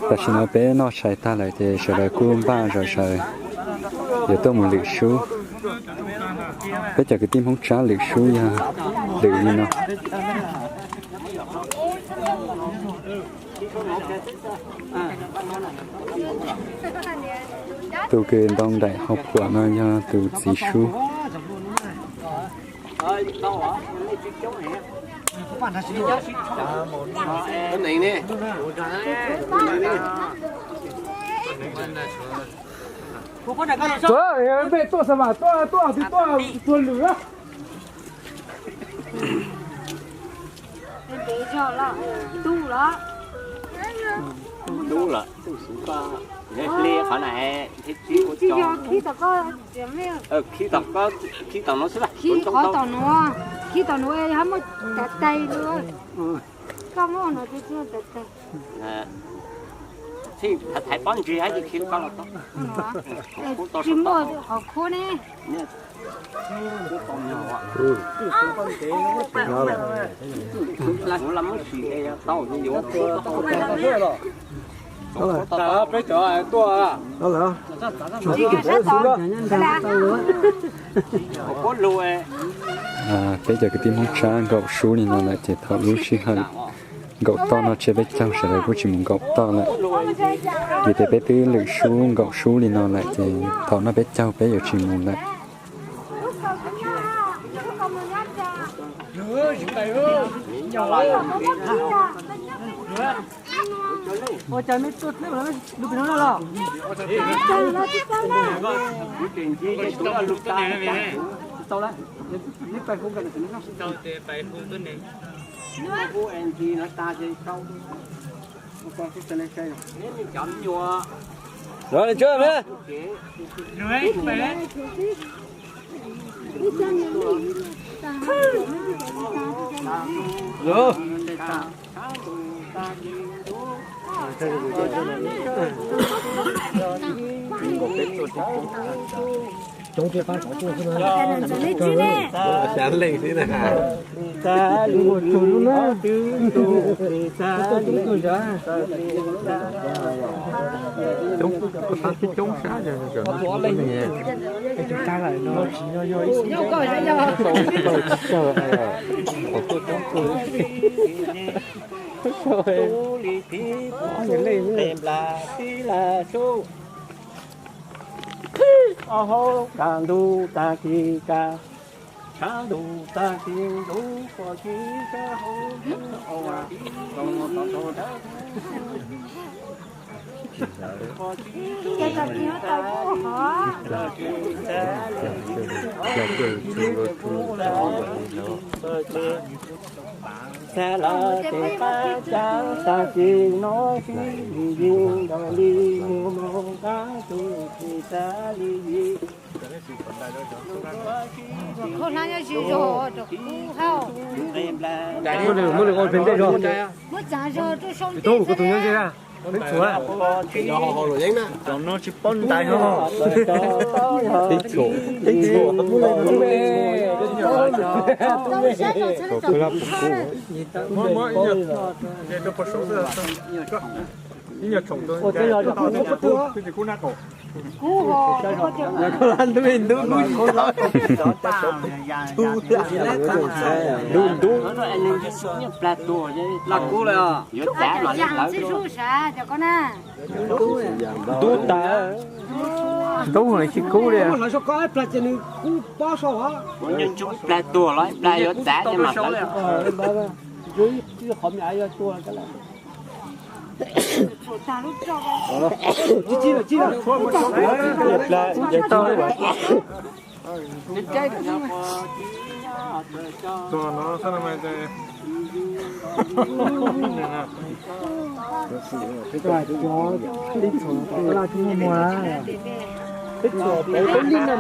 Tam sim no peb noj tshais tag lawm ces sawv daws kuj npaj zom zaws yuav tuaj mus lwm sub. Peb cov kwv tij Hmoob Tsab lwm sub yog lwm li no. Tus kws ntoo nraim hauv phuam no yog tus txiv sub. Tuaj, tuaj, tuaj, tuaj lwm. Tub lawm, tub xwb koj, hli qhov na, khib tom koj, khib tom no xwb, khib tom nuav, khib tom nuav hab muaj tav tais lawm. Koj muab no tav tais. Thaiv pob ntseg hab tsis khib koj los tau. Tsis muaj qhov khuab ne. Peb cov tuaj, peb cov kwv tij Hmoob Tsab nkaum sub li no lawm ces thaum lub sij hawm nkaum toj noj tsiab peb caug sawv daws kuj tsis mus nkaum toj lawm. Vim tias peb twb lwm sub nkaum sub li no lawm ces thaum noj peb caug peb yuav tsis mus lawm. Coob thiab pab tov tuaj xwb na. Xya leej xwb na. Coob, pab coob sab. Muab lwm ua phev ntej zog. Tus koj tus nyob ze na. Teeb txhuam. Cov no tsis paub ntais no. Teeb txhuam, teeb txhuam. Ib nyuag tshoom, ib nyuag tshoom. Ntub ntub, ntub ntub. Plag tuag, yuav txav mas lawv. Ntub tas. Ntub lawv tsis kub li. Nyuag tsub plag tuag los plag yuav txav ces mas lawv.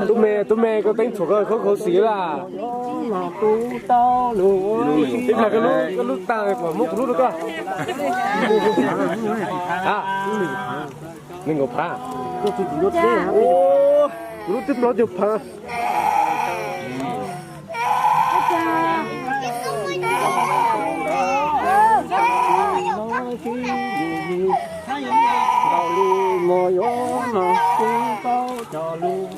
Tub me, tub me, koj teeb txhuam koj khaub khaus xim lawm. Ib pliag koj lub tag pom muab kuv lub rau koj. Nees nkaum phav. Kuv lub twb plaub caug phav. Ntaus lus mos yuav no kuv tau cov lus.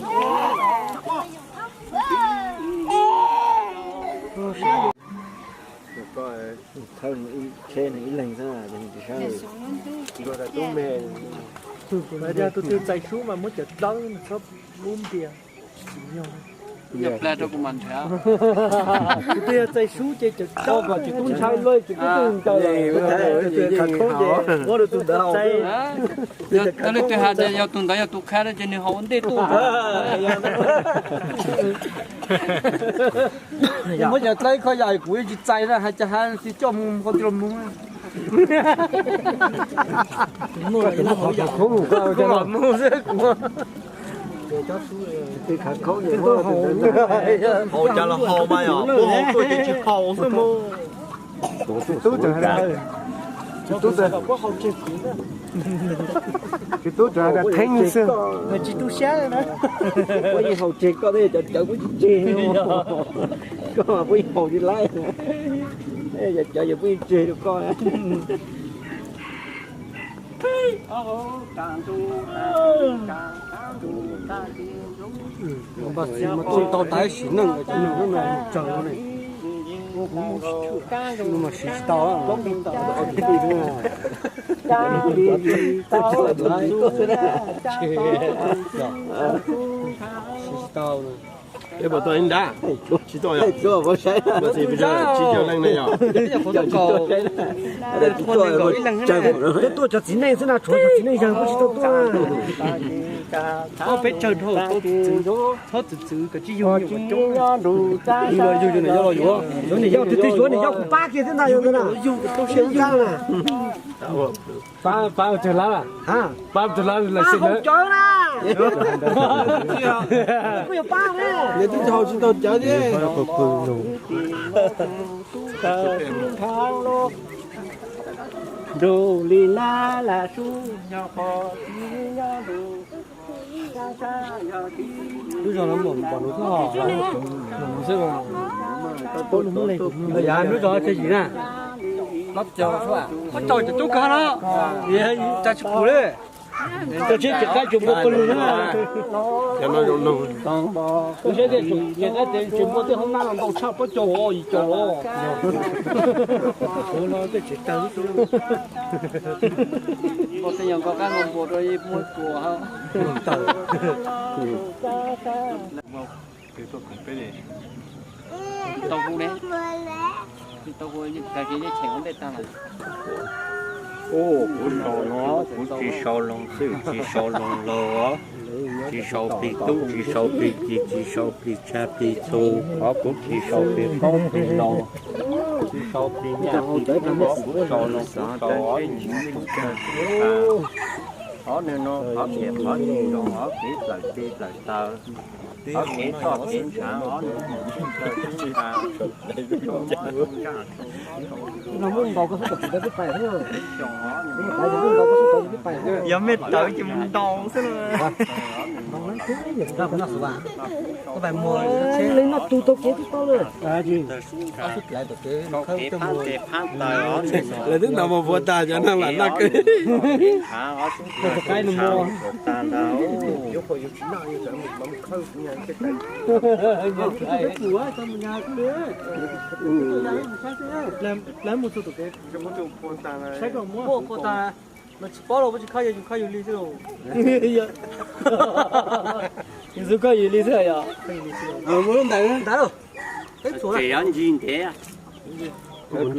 Thawj nws ib leeg xwb, nws tsis sab. Yog tus twg txais sub mas muab cov dawb nws txhob lub npias. Yog plag rau kuv mas nrhiav. Tus twg yog txais sub ces cov dawb kom tsis tub ntshai lawm, tsis tub ntshai lawm. Muab rau tus ntawd. Yog leej twg hais tias yog tus ntawd yog tus qha ces nws haus ua ntej tuaj. Muab cov dawb kho yam kuv yeej tsis txais na, hais cas hais tsis coj mus qhov twg los mus. Kuv los mus xwb kuv. Haus cas los haus mas yog, kuv haus tuaj ces tsis haus xwb mus. Tub tseem, tub tseem, tub tseem theeb xwb. Tsis tu siab na. Puab yeej haus tseg koj thiab, cov cawv puab tsis tseg. Koj puab yeej haus tsis laib. Cov cawv yog puab yeej tseg rau koj. Mas tau tas sim neej, tsawg no mas siv tsis tau. Siv tsis tau. Es puas tau ib nrab? Tsis tau yog? Tsis yog leej ne yog? Tuaj cov txiv neej xwb na, tshuav cov txiv neej yawg puab tsis tau tuaj. Ob peb tsawg dhau, txhob txwv txwv kom tsib yug. Yug los yug, yug niam yau los yuav. Yuav niam yau, tus twg yuav niam yau kuv pab kiag thiab ntag, yog ntag na. Yug kom tau siab zog na. Pab, pab tsawg lab? Pab tsawg lab lawm xwb na. Kuj yuav pab ne. Nws twb haus tsis tau cawv thiab. Nrug li nab lam sub nyob qhov nyob nrug. Lub zog no pom nws xwb os. Yav lub zog tseg yim na. Pob tsaug cov coob kawg no. Tsaug tsis pum li. Tsaug tsis tseem qaib tseem npua pawg lug na. Tsaug tsis tseem qaib tseem npua tej hoob nab los ntau tshaj pob tsaug os, yim caum os. Npua tej nyuag nkaus qab nkaus npua rau muab tua. Tau kuv ne, tau kuv tag kis yeej cheem ua ntej tag lawm. Kuv sau no, kuv tsis sau loo xwb, tsis sau loo laus os, tsis sau plig tub, tsis sau plig ci, tsis sau plig tsag plig tu, os kuv tsis sau plig qaub plig laus, tsis sau plig nyaj plig tub, os kuv sau loo kuv sau os. Qhov no qhov tias qhov tsis zoo, os kev dlawm tes dlawm taw, os kev toj kev tshav, os nws mus tsis tau tub ntag. Muab ntaus koj xub tom txiv teb pais xwb. Yog mej tawv ces mus ntaus xwb na. Li no tus tau kev twb tau lawm. Lawv twb ntaus mus puav tas cov neeg lam noj kawg. Mas tsis paub los puas tsis kho, yog yus kho yus li xwb los. Yus xub kho yus li xwb yog. Mus lub ntawd ntawd. Tseem yuav ncig ntev. Yus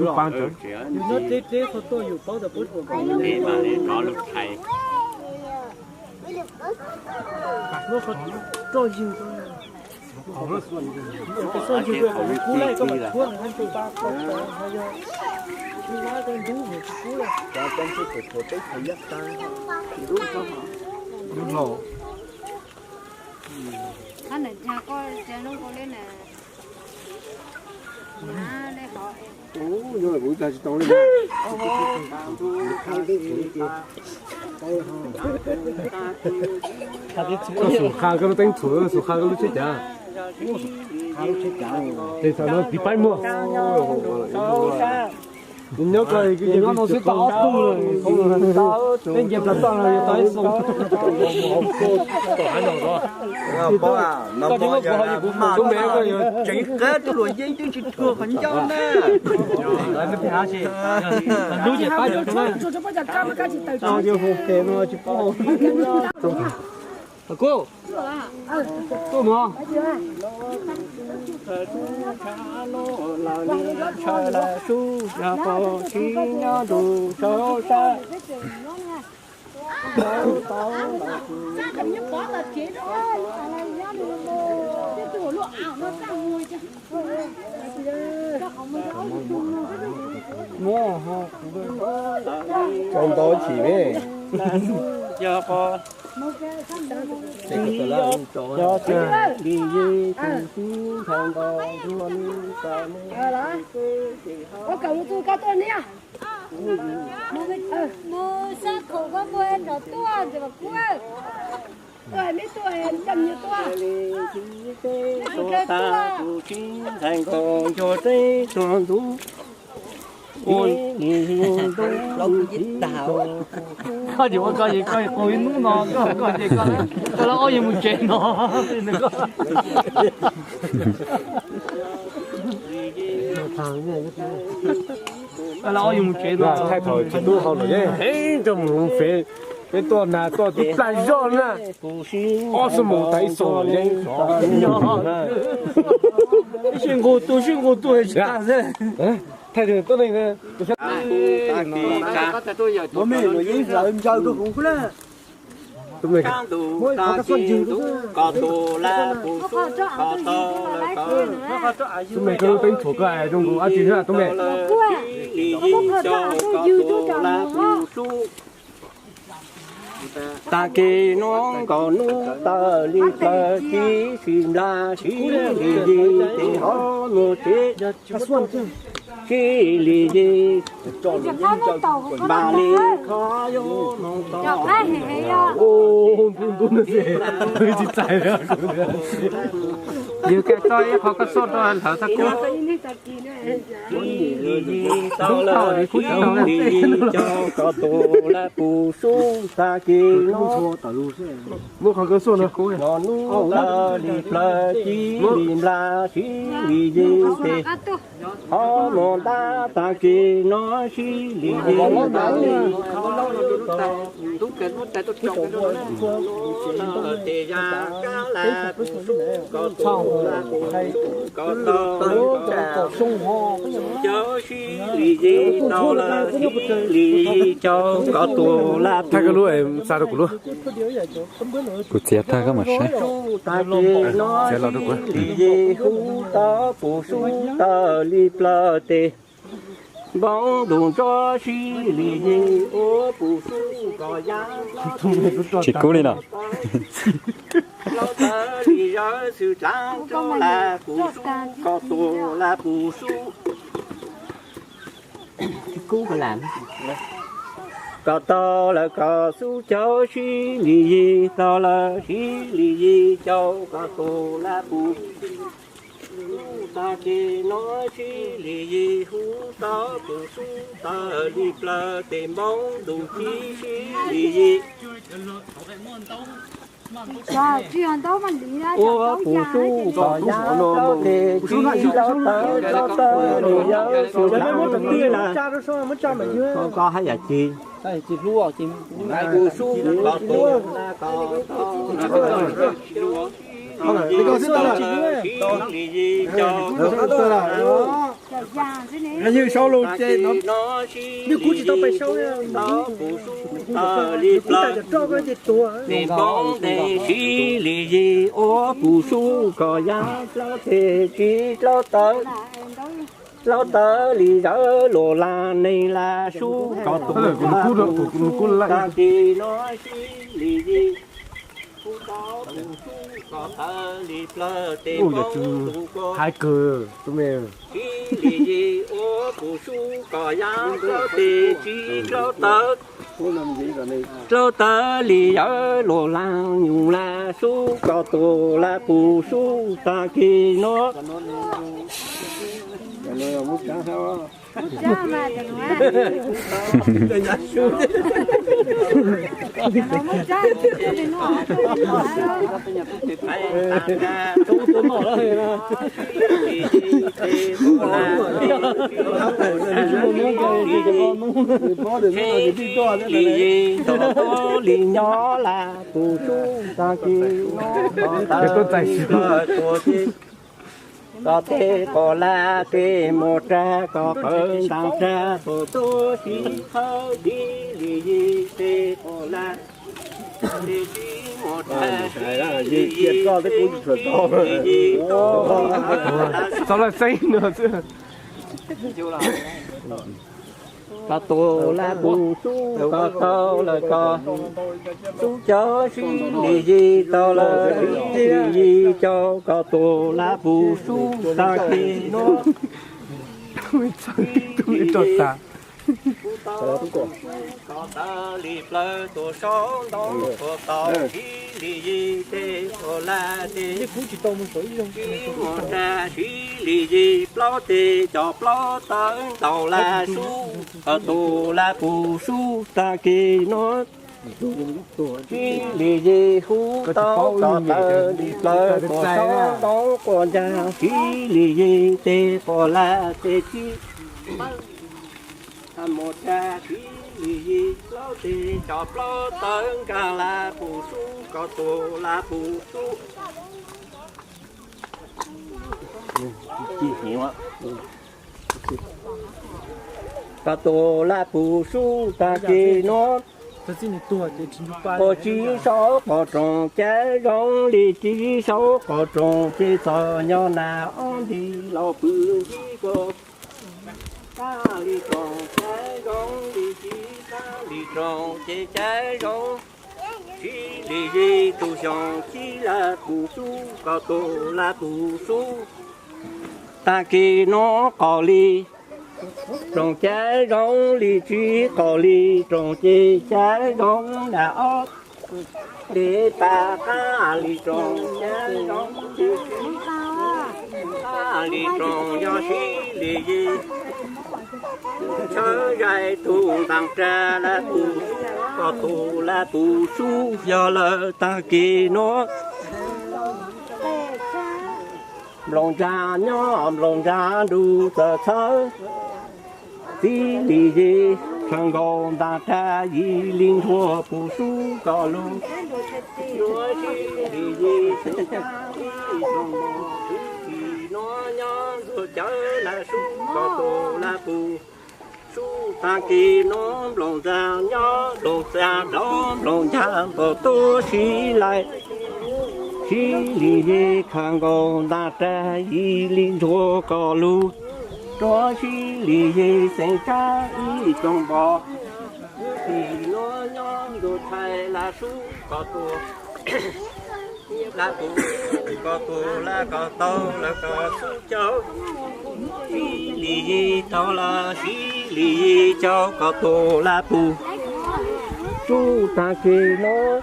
nyob deb deb qhov tuaj yus paub tas puab tsuas ntev mas li no lub thais. Roj ywg, koj xoj ywg koj mam kub lawm, koj mam tshuab, koj yog ib nab koj ntub mas tsis kub lawm. Qhab ntawm nyag koj tsa lub nkaus li na. Kuv tsa tsis tau li. Koj xum qha koj lub teeb txhuam, xum qha koj lub tsheb cav. Tes thaum no tiv paib muag. Nyob ko nyob no xwb tau ob tug lawm, tej nce plaws toj no yuav tau ib xoo. Tseev qab rau luam yeeb twb tsis thuag qhov ncauj na. Lub ces pab yuav tau na. Kub, tuaj mog. Tso ntau chim ne. Yog qo. Cov li tus xib ntxhais nkaus ntuag li xav ne. Ua kom tus koj tuaj niam. Mus sab khaum koj mus nrog tuaj ntawm Kub. Tuaj neb tuaj coj me nyuam tuaj. Tus xib ntxhais nkaus ntuag teb tuag ntug. Koj tsis ua koj es koj qus ib hnub no koj koj ces koj lawv ob yawg mus tsev no. Koj lawv ob yawg mus tsev no. Thaij thaum tsis tub hau lawm yeej heev rau mus fev, peb tuaj nag tuaj tib plag zoj na. Ob xuab moos tag ib xoo lawm yeej. Sib nqus tus sib nqus tus tsis tag xwb. Thaij tuab neeg. Tub me, tub me koj lub teeb tshuam koj zoo nkaus dab tsi thiab tub me. Tag kis no nkaus hnub tawm li plaws tib si nplas sib li yig ces ho mus tsev. Sib li yig npam li qhov yuav mus tod. Ntub ntub no xwb, tsis txais li. Yus kag tso ib qho koj xuaj rau hlawv tag kuv. Sib li yig tau lawm, sib li yig caum kom tus laj pus sub tag kis no. Muab qhov koj xuaj no. Nkaus hnub tawm li plaws tib li nplas sib li yig ces ho mus ntab tag kis no sib li yig. Tes ya kab laj pus sub kom tus laj pus sub kom tau lawm, cov sib li yig tau lawm, sib li yig caum kom tus laj pus sub tag kis no sib li yig hu tau pus sub tawm li plaws tes npoo ntus ntsuab sib li yig ua pus sub kom ya tsis kub li no. Laub tawv li zawv xwm tsav rau laj pus sub kom tus laj pus sub kom tau lawm kom sub caum sib li yig tau lawm sib li yig caum kom tus laj pus tag kis no sib li yig hu tau pus sub tawm li plaws tes npoo ntus tsib sib li yig. Ua pus sub kom ya plaub tes tsib laub tawv laub tawv li yawv xwm tsav na. Koj hais yam ci. Pus sub kom tus laj pus sub kom tau lawm sib li yig caum kom tus laj pus sub tag kis no sib li yig hu tau pus sub tawm li plaws tes npoo tes sib li yig ua pus sub kom ya plaub tes tsib laub tawv laub tawv li zawv luam laj neeg laj sub kom tus laj pus sub tag kis no sib li yig hu tau pus sub kom tawv li plaws tes npoo ntus ko sib li yig ua pus sub kom ya plaub tes tsib laub tawv laub tawv li zawv luam laj nyuj laj sub kom tus laj pus sub tag kis no. Li nyob laj tus sub tag kis no, tus txais sib tua ces koj tej qos laj tej mus rag koj qawv ntas rag tus tub sib khawb dib li yig tej qos laj tej sib mus rag sib li yig tej li yig tau laj xeeb no xwb. Koj tus laj tus sub koj tau lawm koj sub cov sib li yig tau lawm sib li yig cov koj tus laj tus sub tag kis no. Tub ib roj tas. Koj taw li plawv tus saub ntoo koj tau sib li yig tej qos laj tej sib mus rag sib li yig plaub tej cov plaub tawv ntaus laj sub koj tus laj tus sub tag kis no. Sib li yig hub tau koj taw li plawv tus saub ntoo koj ncaj sib li yig tej qos laj tej sib mus rag sib li yig plaub tej cov plaub tawv nkaag laj tus sub koj tus laj tus sub. Koj tus laj tus sub tag kis no. Koj tsis saub qhov rooj cav zoo li tsis saub qhov rooj ces txog nyob nag ob nti los pw ntsis koj kab li rooj cav zoo li tsis kab li rooj ces cav zoo. Sib li yig tus xyoo txib laj tus sub koj tus laj tus sub tag kis no qos li rooj cav zoo li tsis qos li rooj ces cav zoo nag ob nti pas kab li rooj cav zoo li tsis kab li rooj yog sib li yig tshawb zais tus ntaag rag laj tus sub koj tus laj tus sub yog lawm tag kis no. Nplooj ntsa nyob nplooj ntsa nrug txawm txhawb txib li yig khaws nkaus ntaag rag yig li ntsuag pus sub koj lug. Nuav sib li yig xeev tsa ib tsoom mos, txij nuav nyob ntsuag cawv laj sub koj tus laj pus sub tag kis nuav nplooj ntsa nyob nplooj ntsa nrov nplooj ntsa ntaus tuab sib laim sib li yig khaws nkaus ntaag rag yig li ntsuag koj lug. Nuav sib li yig xeev tsa ib tsoom mos, txij nuav nyob ntsuag thaij laj sub koj tus laj pus, koj tus laj koj tau lawm koj sub cawv. Sib li yig tau lawm sib li yig cawv koj tus laj pus sub tag kis nuav.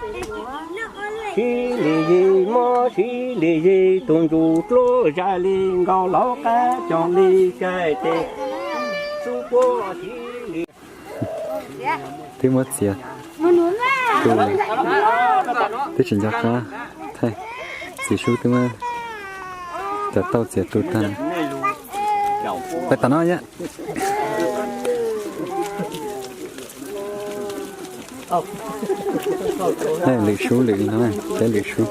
Sib li yig mob sib li yig tug ntsuj dluab zais li nkaus lawv qab coom li kaij tes sub puab sib li. Twb muab txiav, twb tsis nco qab, txiv sub twb muab cov tauj txiav tu tag. Peb tom no yom. Lwm sub lwm no, peb lwm sub.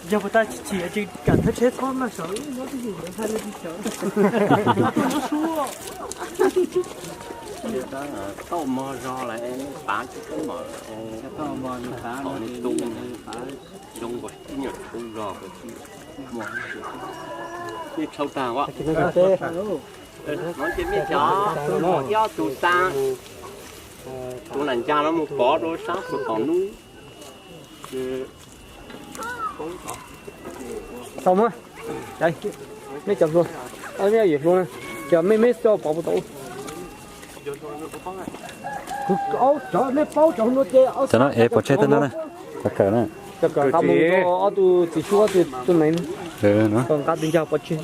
Yog puas tau chim chim tseem kam thawb tsheb txhob maj sawv, nyob twj ywm ntawd thaij li tsis sawv. Tauj mog zog lawm, pav tsis tau mog, tauj mog pav, zoo nkaus ib nyuag tau zog, mej tshau tag. Nuav ces mej cov ib ob tug xaa, tus nam ncaj no mus pov rau sab puag tom nub. Tau mas, mej cov hluas, mej yuav hluas na, cov mej mej xav pov puas tau. Cov no es pov tseg tej no na. Kawm na. Ob tug txiv xub ob tug tuj nees no. Nqa tus ncag pov tseg.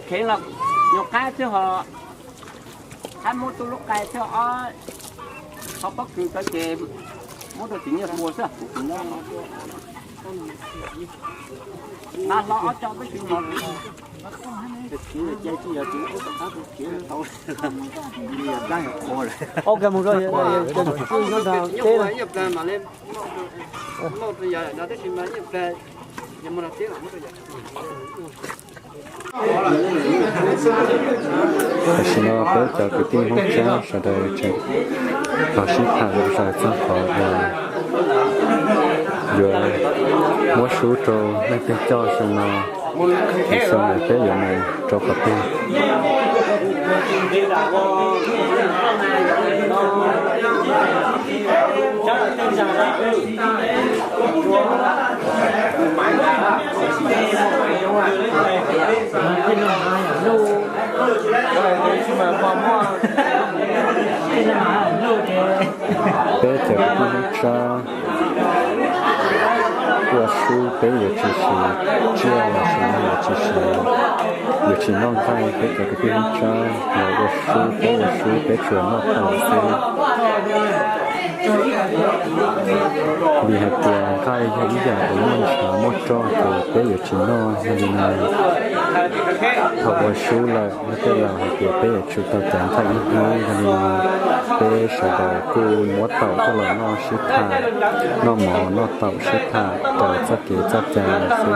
Kheev los nyuag qab xwb ho, qab muab tub lub qai xwb ob, qhov pob kws tawv ces muab rau txiv Nyiaj Hua xwb. Nqa hlo ob co peb tug mov. Ok, mus rau teb. Tam sim no peb cov kwv tij Hmoob Tsab sawv daws tseem los sib tham zom zaws txog qhov uas yuav muab sub rau leej twg coj xyoo no, xyoo no peb yuav mus rau qhov twg. Peb cov kwv tij Hmoob Tsab ua sub peb yuav tsis siv tsiaj los sis yuav tsis siv, yuav tsis noj nqaij. Peb cov kwv tij Hmoob Tsab los ua sub peb ua sub peb tsuas noj taum xwb. Vim hais tias nqaij yog ib yam uas muaj ntshav muaj roj ces peb yuav tsis noj. Yog li no thaum ua sub lawm luag tej laus hais tias peb yuav tsum tau ceev nqaij ib hnub. Yog li no peb sawv daws kuj muab taum coj los noj sib tham, noj mov noj taum sib tham raws txoj kev txoj cai xwb.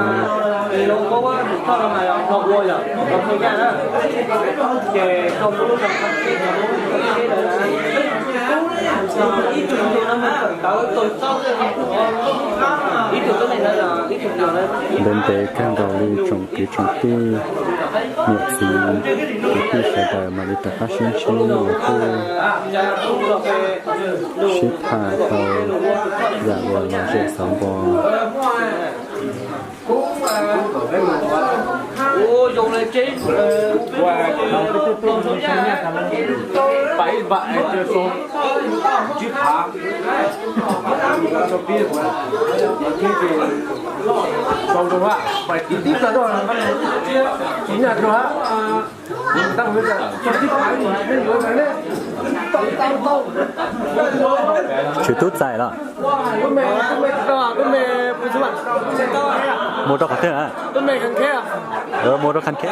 Ntev ntev kawg nkaus li tsoom kwv tsoom tij, niam txiv kwv tij sawv daws mam li rov qab sib ntsib los kuj sib tham tau yam uas lom zem xauv npo. Tswv tub txais los? Mus rau qhov twg? Mus rau Khas Kheb.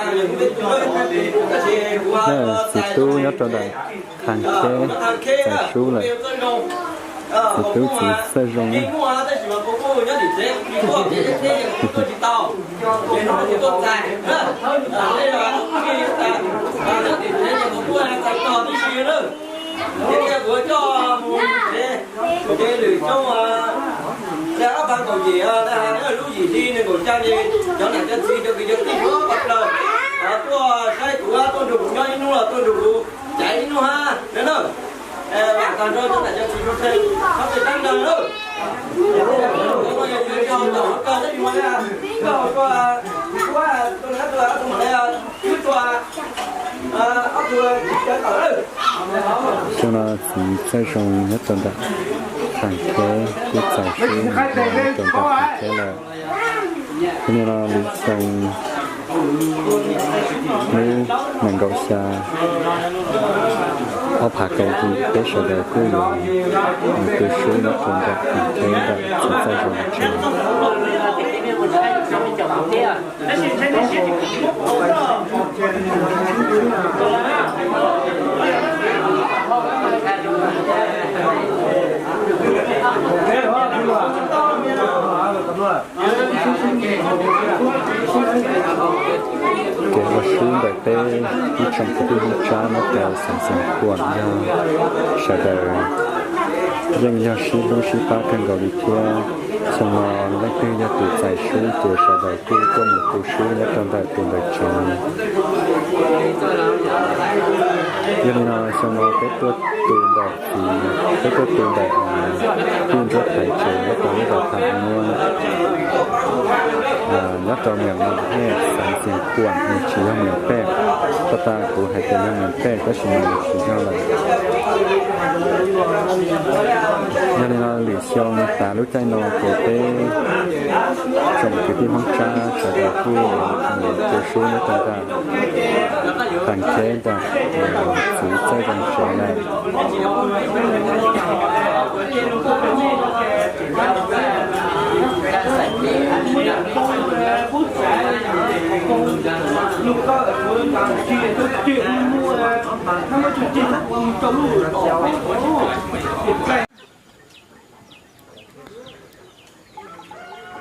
Txiv tub nyob rau ntawm Khas Kheb txais sub lawm. Txiv tub txiv Txawj Zoo. Ces lwm xyoo, lawv ob phav kaum yim, lawv lub yim hli nees nkaum xya ces cov nam cov txiv cov kwv cov tij sawv daws tuaj saib kuv, tuaj nrog kuv nyob ib hnub los tuaj nrog kuv cav ib hnub hab na. Vam tag nrho cov nam cov txiv sawv daws, txhob txwm tag nrho na. Xyoo no txiv Txawj Zoo nyob rau ntawm Khas Kheb, tub txais sub nyob rau ntawm Khas Kheb lawm. Hnub no lwm xyoo hnub nees nkaum xya ob phav kaum yim peb sawv daws kuj yuav mus tu sub nyob rau ntawm Khas Kheb ntawm txiv Txawj Zoo tsev. Kev ua sub ntawm peb ib tsoom kwv tij Hmoob Tsab nyob rau xeev Xeev Khuam yog sawv daws yeej yog sib hlub sib pab kawg nkaus li thiab. Xyoo no leej twg yog tus txais sub ces sawv daws kuj tuaj mus tu sub nyob rau ntawm tus ntawd tsev. Yog li no xyoo no peb tuaj tu ntawm txiv, peb tuaj tu ntawm tij ntsuab thaiv tsev nyob rau lub zos Tham Muab, nyob rau Meem Noom Hej, xeev Xeev Khuam, nws tsis yog Meem Pej. Tag tag kuv hais tias yog Meem Pej tab sis mas nws tsis yog lawm. Yog li no lwm xyoo tas lub caij no ces peb tsoom kwv tij Hmoob Tsab sawv daws kuj mus tu sub nyob rau ntawm Tham Kheb ntawm txiv Txawj Zoo Tsev lawm.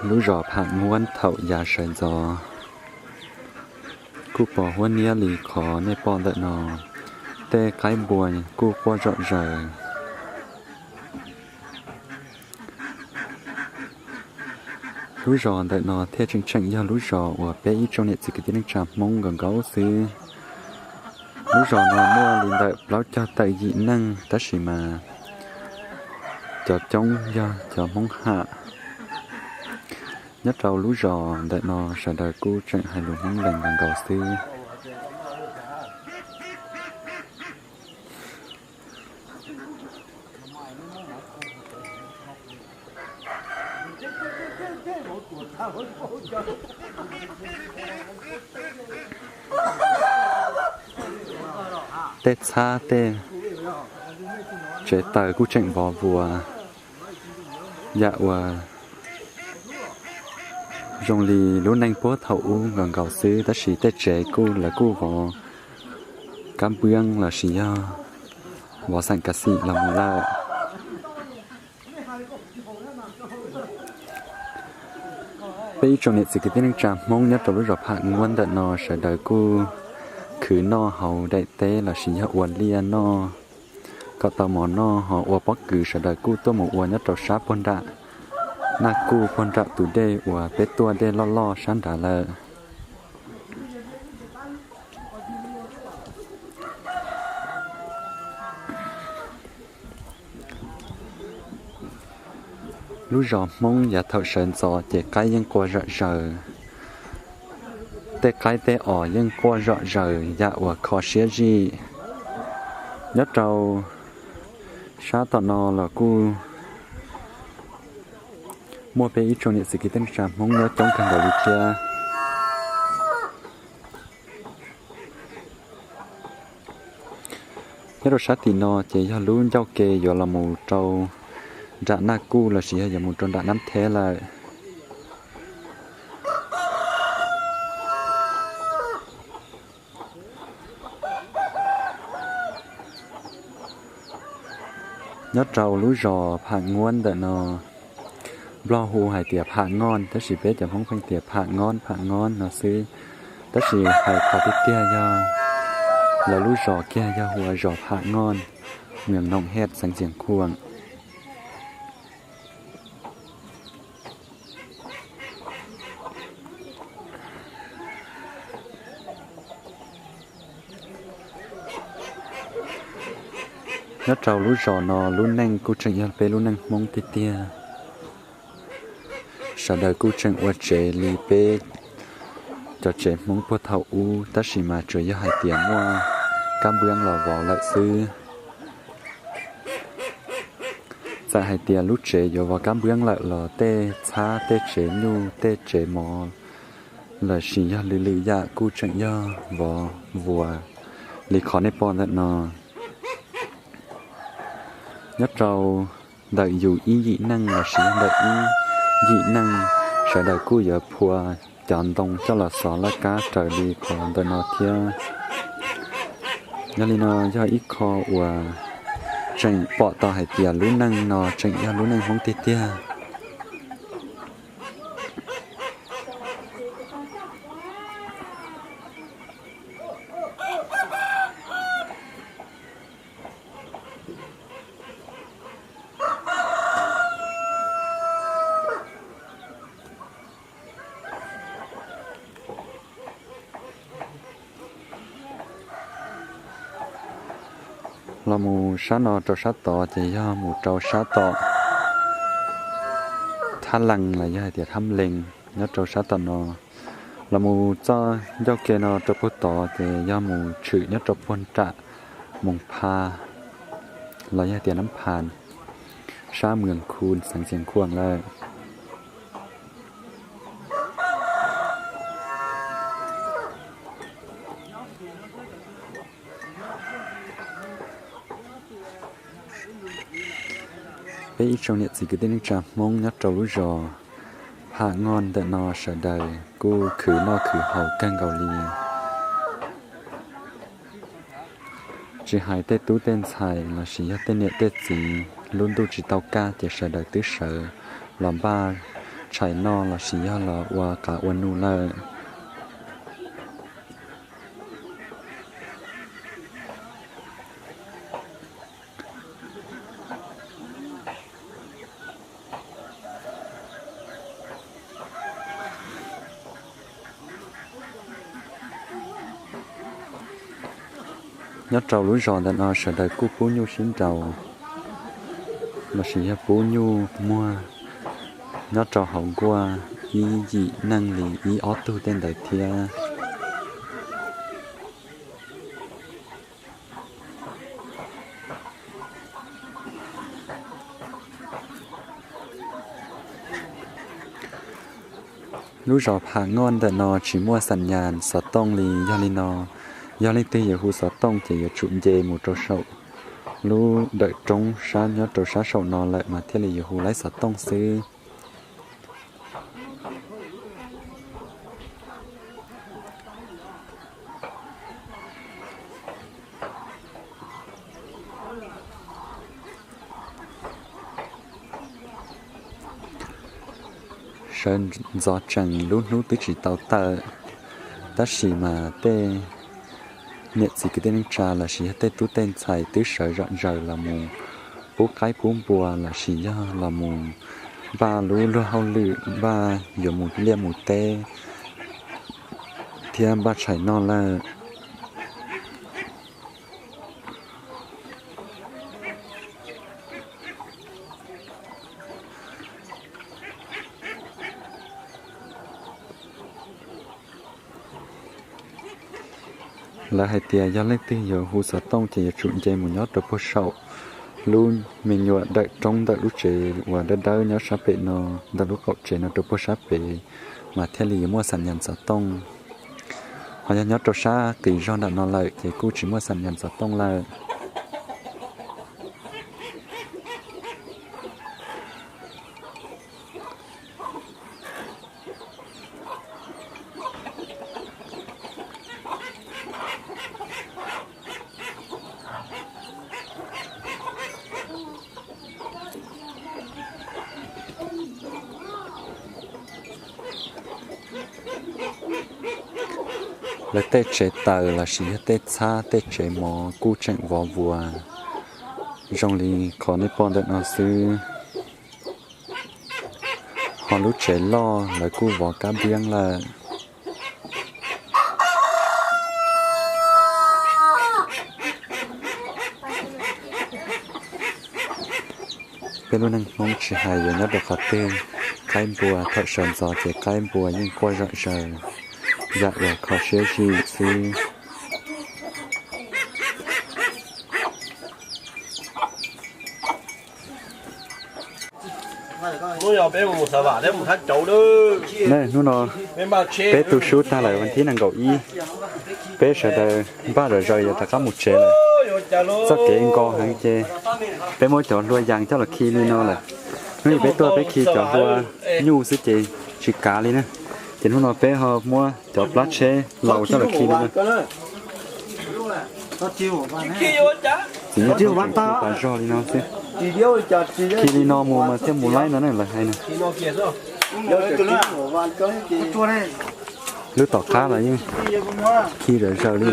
Lub zos Pham Nuab thaum yav sawv ntxov kuj pos huab niab li qhov nej pom ntawm no. Tej qaib npua kuj quaj zom zaws. Lub zos ntawm no thiaj tseem tseem yog lub zos uas peb ib tsoom niam txiv kwv tij neej tsa Hmoob nkaus nkaus xwb. Lub zos no muaj li ntawm plaub caug tawm yim neeg tab sis mas cov coob yog cov Hmoob Ham. Nyob rau lub zos ntawm no sawv daws kuj tseem hais lus Hmoob Lees nkaus nkaus xwb. Tej txhab tej tsev taws kuj tseem vov vuas, yam uas zoo li lub neej puag thaum ub nkaus nkaus xwb, tab sis tej tsev kuj lawv kuj vov kab npwab los sis yog vov xeem kav xim los mus lawm. Peb ib tsoom niam txiv kwv tij neej tsa Hmoob nyob rau lub zos Pham Nuab ntawm no sawv daws kuj khwv noj hauv daim teb los sis yog ua liaj noj kom tau mov noj, ho ua pob kws sawv daws kuj tuaj mus ua nyob rau sab puag nram Naj Kuj, puag nram tus dej uas peb tuaj dej loj loj sab nrad lawm. Lub zos Hmoob yav thaum sawv ntxov ces qaib yeej quaj zom zaws. Tej qaib tej os yeej quaj zom zaws yam uas kho siab zij. Nyob rau sab tom no los kuj muaj peb ib tsoom niam txiv kwv tij neej tsa Hmoob nyob coob kawg nkaus li thiab. Nyob rau sab tim no ces yog lub ncauj ke yuav los mus rau nram Naj Kuj los sis yog yuav mus rau nram Nab Theb lawm. Nyob rau lub zos Pham Nuab ntawm no, Nplog hu hais tias Pham Noj, tab sis peb cov Hmoob pheej tias Pham Nyob, Pham Nyob no xwb. Tab sis hais qhov tiag tiag yog lawv lub zos kiag yog hu ua zos Pham Noj, Mws Noom Hej, xeev Xiav Khuam. Nyob rau lub zos no lub neej kuj tseem yog peb lub neej Hmoob tiag tiag. Sawv daws kuj tseem ua tsev li peb cov tsev Hmoob puag thaum ub, tab sis mas tsuas yog hais tias muaj kab npwab los vov lawm xwb. Txawm hais tias lub tsev yuav vov kab npwab lawm los tej txhab, tej tsev nyuj, tej tsev mov los sis yog lwm lwm yam kuj tseem yog vov vuas li qhov nej pom ntawm no. Nyob rau ntawm yus ib yim neej los sis ntawm ib yim neej, sawv daws kuj yuav phua cov ntoo coj los xov laj kab raws li qhov ntawm no thiab. Yog li no yog ib qho uas tseem pom tau hais tias lub neej no tseem yog lub neej Hmoob tiag tiag. Los mus sab no rau sab tod ces yog mus rau sab tom Thab Lees los yog hais tias Thab Lees nyob rau sab tom no. Los mus txoj ncauj ke no rau puag tod ces yog mus tshwm nyob rau puag nram Moos Pha los yog hais tias Nab Pha, sab Mws Khu xeev Xeev Khuam lawm. Peb ib tsoom niam txiv kwv tij neej tsa Hmoob nyob rau lub zos Pham Ngoj ntawm no sawv daws kuj khwv noj khwv haus kawg nkaus li. Tsis hais tej tub tej ntxhais lossis yog tej niam tej txiv lub ntuj tsis tau kaj ces sawv daws twb sawv los npaj tshais noj lossis yog los ua qav ua num lawm. Nyob rau lub zos ntawm no sawv daws kuj pub nyuj sib nraus lossis yog pub nyuj muag nyob rau hauv nkuaj ib yim neej li ib ob tug tej ntawd thiab. Lub zos Pham Ngoj ntawm no tsis muaj xam nyas xov tooj li, yog li no yog leej twg yuav hu xov tooj ces yuav tsum nce mus rau saum lub dawm roob sab nyob rau sab saum no lawm mas thiaj li yuav hu laib xov tooj xwb. Sawv ntxov tsees lub hnub twb tsis tau tawm, tab sis mas tej niam txiv kwv tij neej tsa lossis yog tej tub tej ntxhais twb sawv zom zaws los mus pub qaib pub npua lossis yog los mus npaj lub luag hauj lwm npaj yuav mus liaj mus teb thiab npaj tshais noj lawm. Lawv hais tias yog leej twg yuav hu xov tooj ces yuav tsum nce mus nyob rau puag saum lub me nyuam dawm roob ntawm lub tsev uas dawb dawb nyob sab pem no, ntawm lub qaum tsev no rau puag sab pem mas thiaj li yuav muaj xam nyas xov tooj. Ho yog nyob rau sab qis zog nram no lawm ces kuj tsis muaj xam nyas xov tooj lawm. Lawv tej tsev taws lossis yog tej txhab tej tsev mov kuj tseem vov vuas zoo li qhov nej pom ntawm no xwb. Ho lub tsev loj lawv kuj vov kab npiab lawm. Peb lub neej Hmoob tsis hais yuav nyob rau qhov twg, qaib npua thaum sawv ntxov ces qaib npua yeej quaj zom zaws, yam uas kho siab zim xwb. Hnub no peb tu sub tag lawm, vas thib nees nkaum ib, peb sawv daws npaj zom zaws yuav rov qab mus tsev lawm. Txoj kev nkos heev ces peb muab cov hlua yas coj los khi li no lawm. Hnub no peb tuaj peb khi cov hlua nyuj xwb ces tsis kav li na. Ces hnub no peb ho muab cov plab tsheb laus coj los khi li no. Txiv nyob tseem tu tas zog li no xwb. Khi li no mus mas thiaj mus laib no na lawv hais na. Lub tom qab los yeej khi zom zaws li.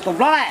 Tom plab lawm.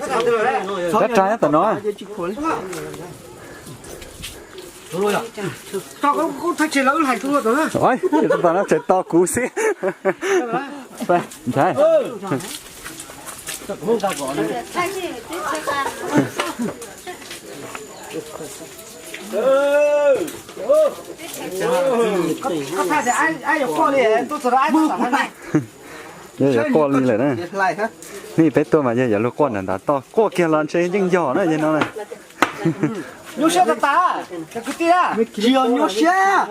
Cov rais nyob tom no. Ais, tom no tseem to kuv xwb. Ntshai. Yog yuav quaj li lawm na. Hnub peb tuaj mas yog yuav luag quaj nram ntav toj, quaj kiag los ntshe yeej yog na yog no. Nyuaj siab tag tag, cov kwv tij, nyuaj siab,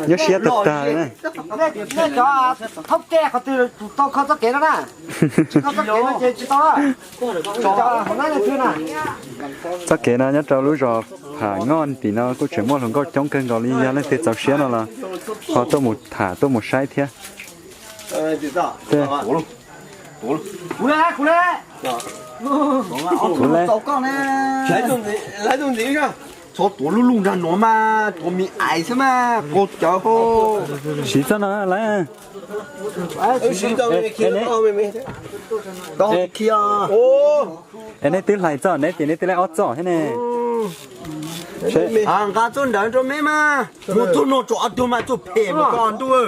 nyuaj siab tag tag li na. Nej cov thoob ke qhov twg tau kho txoj kev no na? Tsis kho txoj kev no ces tsis tau. Txoj kev no nyob rau lub zos Pham Ngoj tim no kuj tseem muaj hluas nkauj coob kawg nkaus li, yog leej twg txaus siab no los ho tuaj mus tham tuaj mus saib thiab. Kuv le. Txhob tuav lub luj nrag nuav mas, tuav me ais xwb mas, qaug cawv hau. Siv txoj no lawm. Es neb twb hlais txoj, neb ces neb twb hlais ob txoj thiab ne. Nqa txoj ntawd rau me mas, mus txoj no tso ob tug mas txoj phem mus ko ntuj.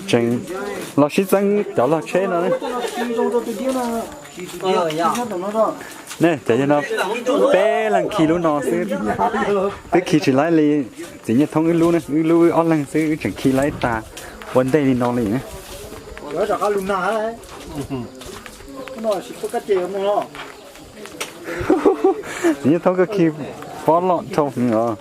Tseem los sib txeeb cov log tsheb no. Ne, cov yog no peb leeg khi lub no xwb. Twb khi tsis laib li. Txiv Nyiaj Thoob wb lub ne, wb lub wb ob leeg xwb wb tseem khi laib tag ua ntej li no li. Txiv Nyiaj Thoob koj khi pob loj dhau heev os.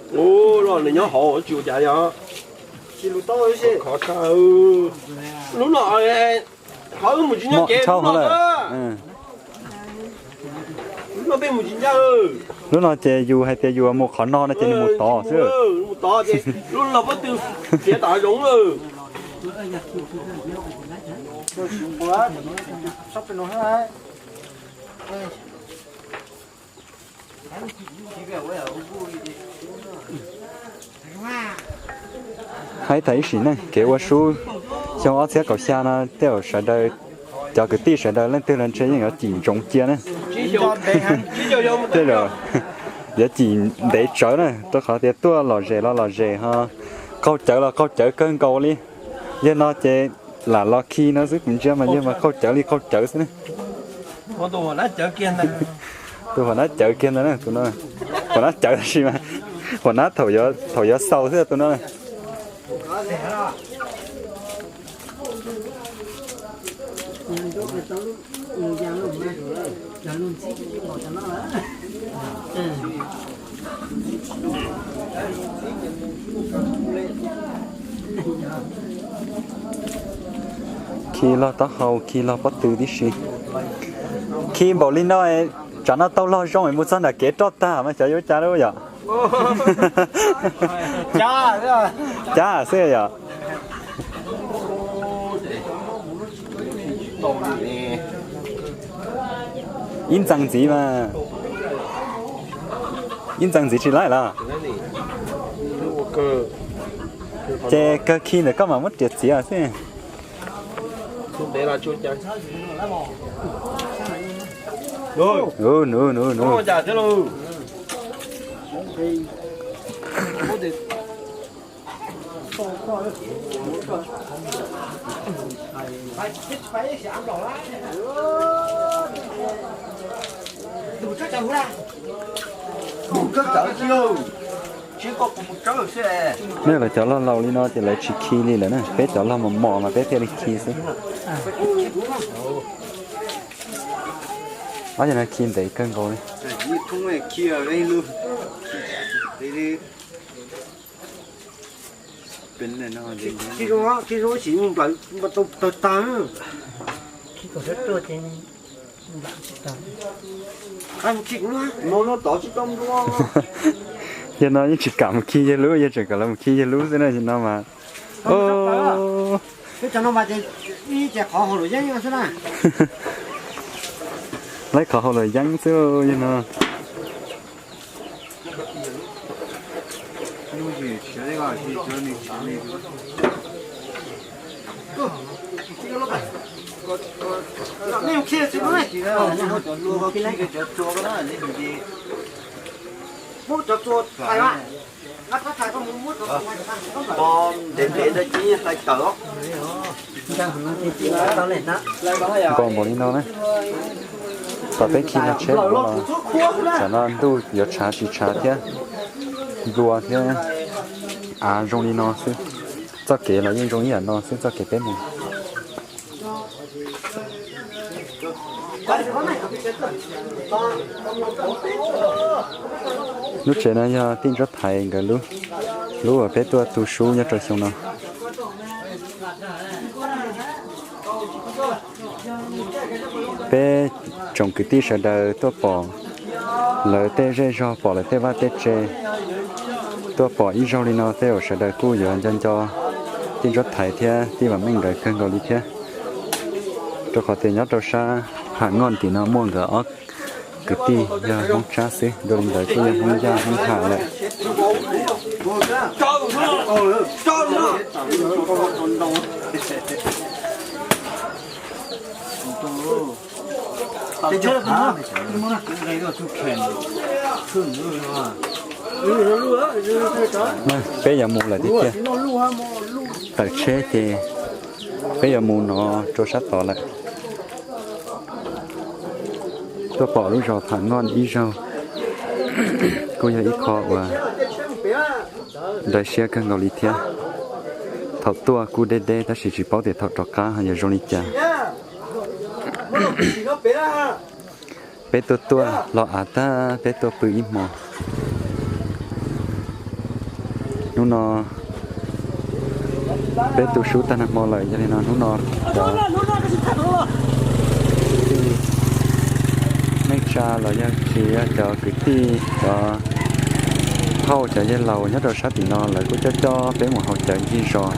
Lub no ces yus hais tias yus mus qhov no no ces nws mus tod xwb. Haib tag ib sim neej kev ua sub xyoo ob txhiab kaum xya no tej zaum sawv daws, cov kwv tij sawv daws leej twg los ntshe yeej yuav cim ntsoov cia na. Tej zaum yuav cim ntev tsawv na, rau qhov tias tuaj lom zem los lom zem ho qaug cawv los qaug cawv kawg nkaus li. Yog no ces lam los khi no xwb, kuv ntsia mas yog mas qaug cawv li qaug cawv xwb ne. Tus huam nab cawv kiag ntawd, tus no, huam nab cawv tab sis mas huam nab thaum yuav xaus xwb tus no. Khi log taub hau, khi log pob tw tib si. Khi npaum li no, tsam no tau log zoo es mus txog nram kev roj tag mas xyov yuav ua cas lawm yom. Cab xwb yom. Ib ntxees ntxiv mas, ib ntxees ntxiv tsis laib los. Ces kawg khi ntawm koj mam muab riam txiav xwb. Nuv, nuv, nuv, nuv. Nej lawv cov log laus li no ces lawv tsis khi li lawm na, peb cov log mos mos mas peb thiaj li khi xwb. Ob yam no khi ntev kawg nkaus li. Yog no yeej tsis kam mus khi yawg lub, yog tseem kam los mus khi yawg lub xwb na, yog no mas. Laib qhov hauv lawm yeeb xwb yog no. Npau npaum li no na, tom peb khi no tsheb los, tsam no ntuj yuav tshav tsis tshav thiab, nplua thiab av zoo li no xwb. Txoj kev los yeej zoo ib yam no xwb, txoj kev peb mus. Lub tsev no yog tij Ntsuab Thaiv nkawd lub, lub uas peb tuaj tu sub nyob rau xyoo no. Peb tsoom kwv tij sawv daws tuaj pom lawv tej zej zog, pom lawv tej vaj tej tsev, tuaj pom ib zaug li no tej zaum sawv daws kuj yuav nco nco tij Ntsuab Thaiv thiab tij Vam Meej nkawd kawg nkaus li thiab, rau qhov tias nyob rau sab Pham Ngoj tim no muaj nkawd ob kwv tij yog Hmoob Tsab xwb, dua li ntawd kuj yog Hmoob Yaj Hmoob Ham lawm. Peb yuav mus lawm tiag tiag, tawm tsheb ces peb yuav mus no rau sab tod lawm. Tuaj pom lub zos Pham Ngoj ib zaug kuj yog ib qho uas nrau siab kawg nkaus li thiab. Thaum tuaj kuj deb deb tab sis tsis paub tias thaum rov qab ho yuav zoo li cas. Peb tuaj tuaj los av tag peb tuaj pw ib hmo. Hnub no peb tu sub tag nag hmo lawm, yog li no hnub no cov kwv tij neej tsa los yog tsis yog cov kwv tij, cov phauj cov yawg laus nyob rau sab tim no lawv kuj coj coj peb mus haus cawv ncig zos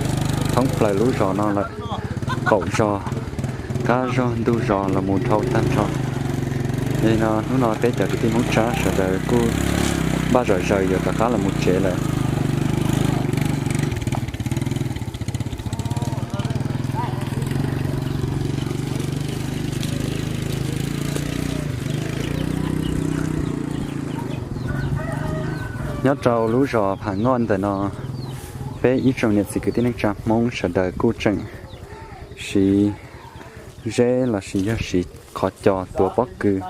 thoob plaws lub zos no lawm, qaum zos, qab zos, ntug zos los mus dhau tag nrho. Yog li no hnub no peb cov kwv tij Hmoob Tsab sawv daws kuj npaj zom zaws yuav rov qab los mus tsev lawm. Nyob rau lub zos Pham Ngoj ntawm no, peb ib tsoom niam txiv kwv tij neej tsa Hmoob sawv daws kuj tseem siv zeb los sis yog siv qhov cos tuav pob kws.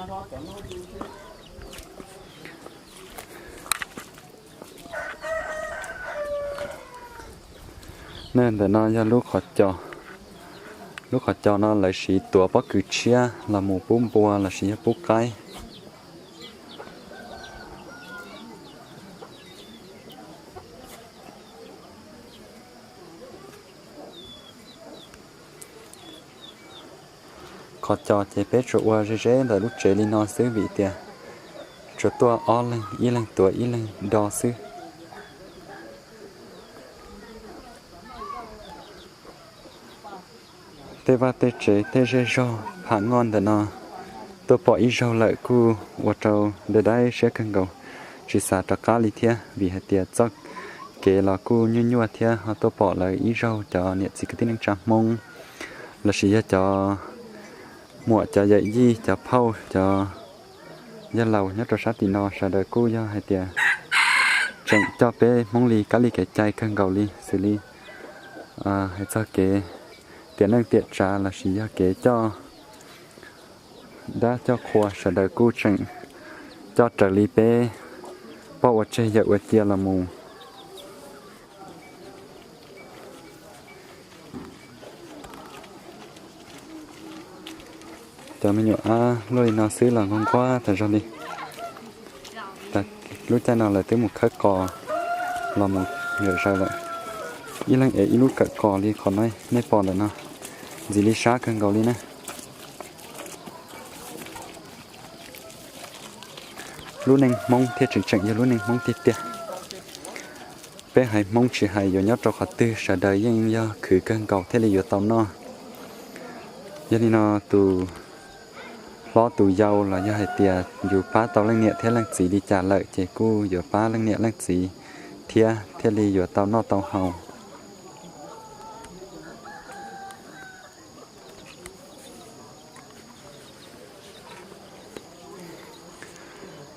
Ntawm no yog lub qhov cos. Lub qhov cos no lawv siv tuav pob kws tshiab los mus pub npua los sis yog pub qaib. Qhov cos ces peb tsuas ua ze zeb ntawm lub tsev li no xwb vim tias tsuas tuaj ob leeg, ib leeg tuav ib leeg do xwb. Tej vaj tej tsev tej zej zog Pham Ngoj ntawm no tuaj pom ib zaug lawm kuj ua rau dai dai siab kawg nkaus, tsis xav rov qab li thiab vim hais tias txoj kev los kuj nyuaj nyuaj thiab ho tuaj pom lawv ib zaug cov niam txiv kwv tij neej tsa Hmoob los sis yog cov muam cov yawm yij cov phauj cov yawg laus nyob rau sab tim no sawv daws kuj yog hais tias tseem coj peb Hmoob li kab li kev cai kawg nkaus li xws li hais txog kev tiam neej tiam tsav los sis yog kev coj dab coj qhua sawv daws kuj tseem coj raws li peb poj ua tseg yawm ua cia los mus. Cov me nyuam ab luaj li no xwb los nquag nquag tas zog li. Lub caij no lawv twb mus khawb qos los mus yawm zaws lawm. Ib leeg ev ib lub kawm qos li qhov no nej pom ntawm no, ntxiv li sab kawg nkaus li na. Lub neej Hmoob thiaj tseem tseem yog lub neej Hmoob tiag tiag. Peb haiv Hmoob tsis hais yuav nyob rau qhov twg sawv daws yeej yog khwv kawg nkaus thiaj li yuav tau noj. Yog li no tus hlob tus yau los yog hais tias yus pab tau leej niam thiab leej txiv li cas lawm ces kuj yuav pab leej niam leej txiv thiab thiaj li yuav tau noj tau haus.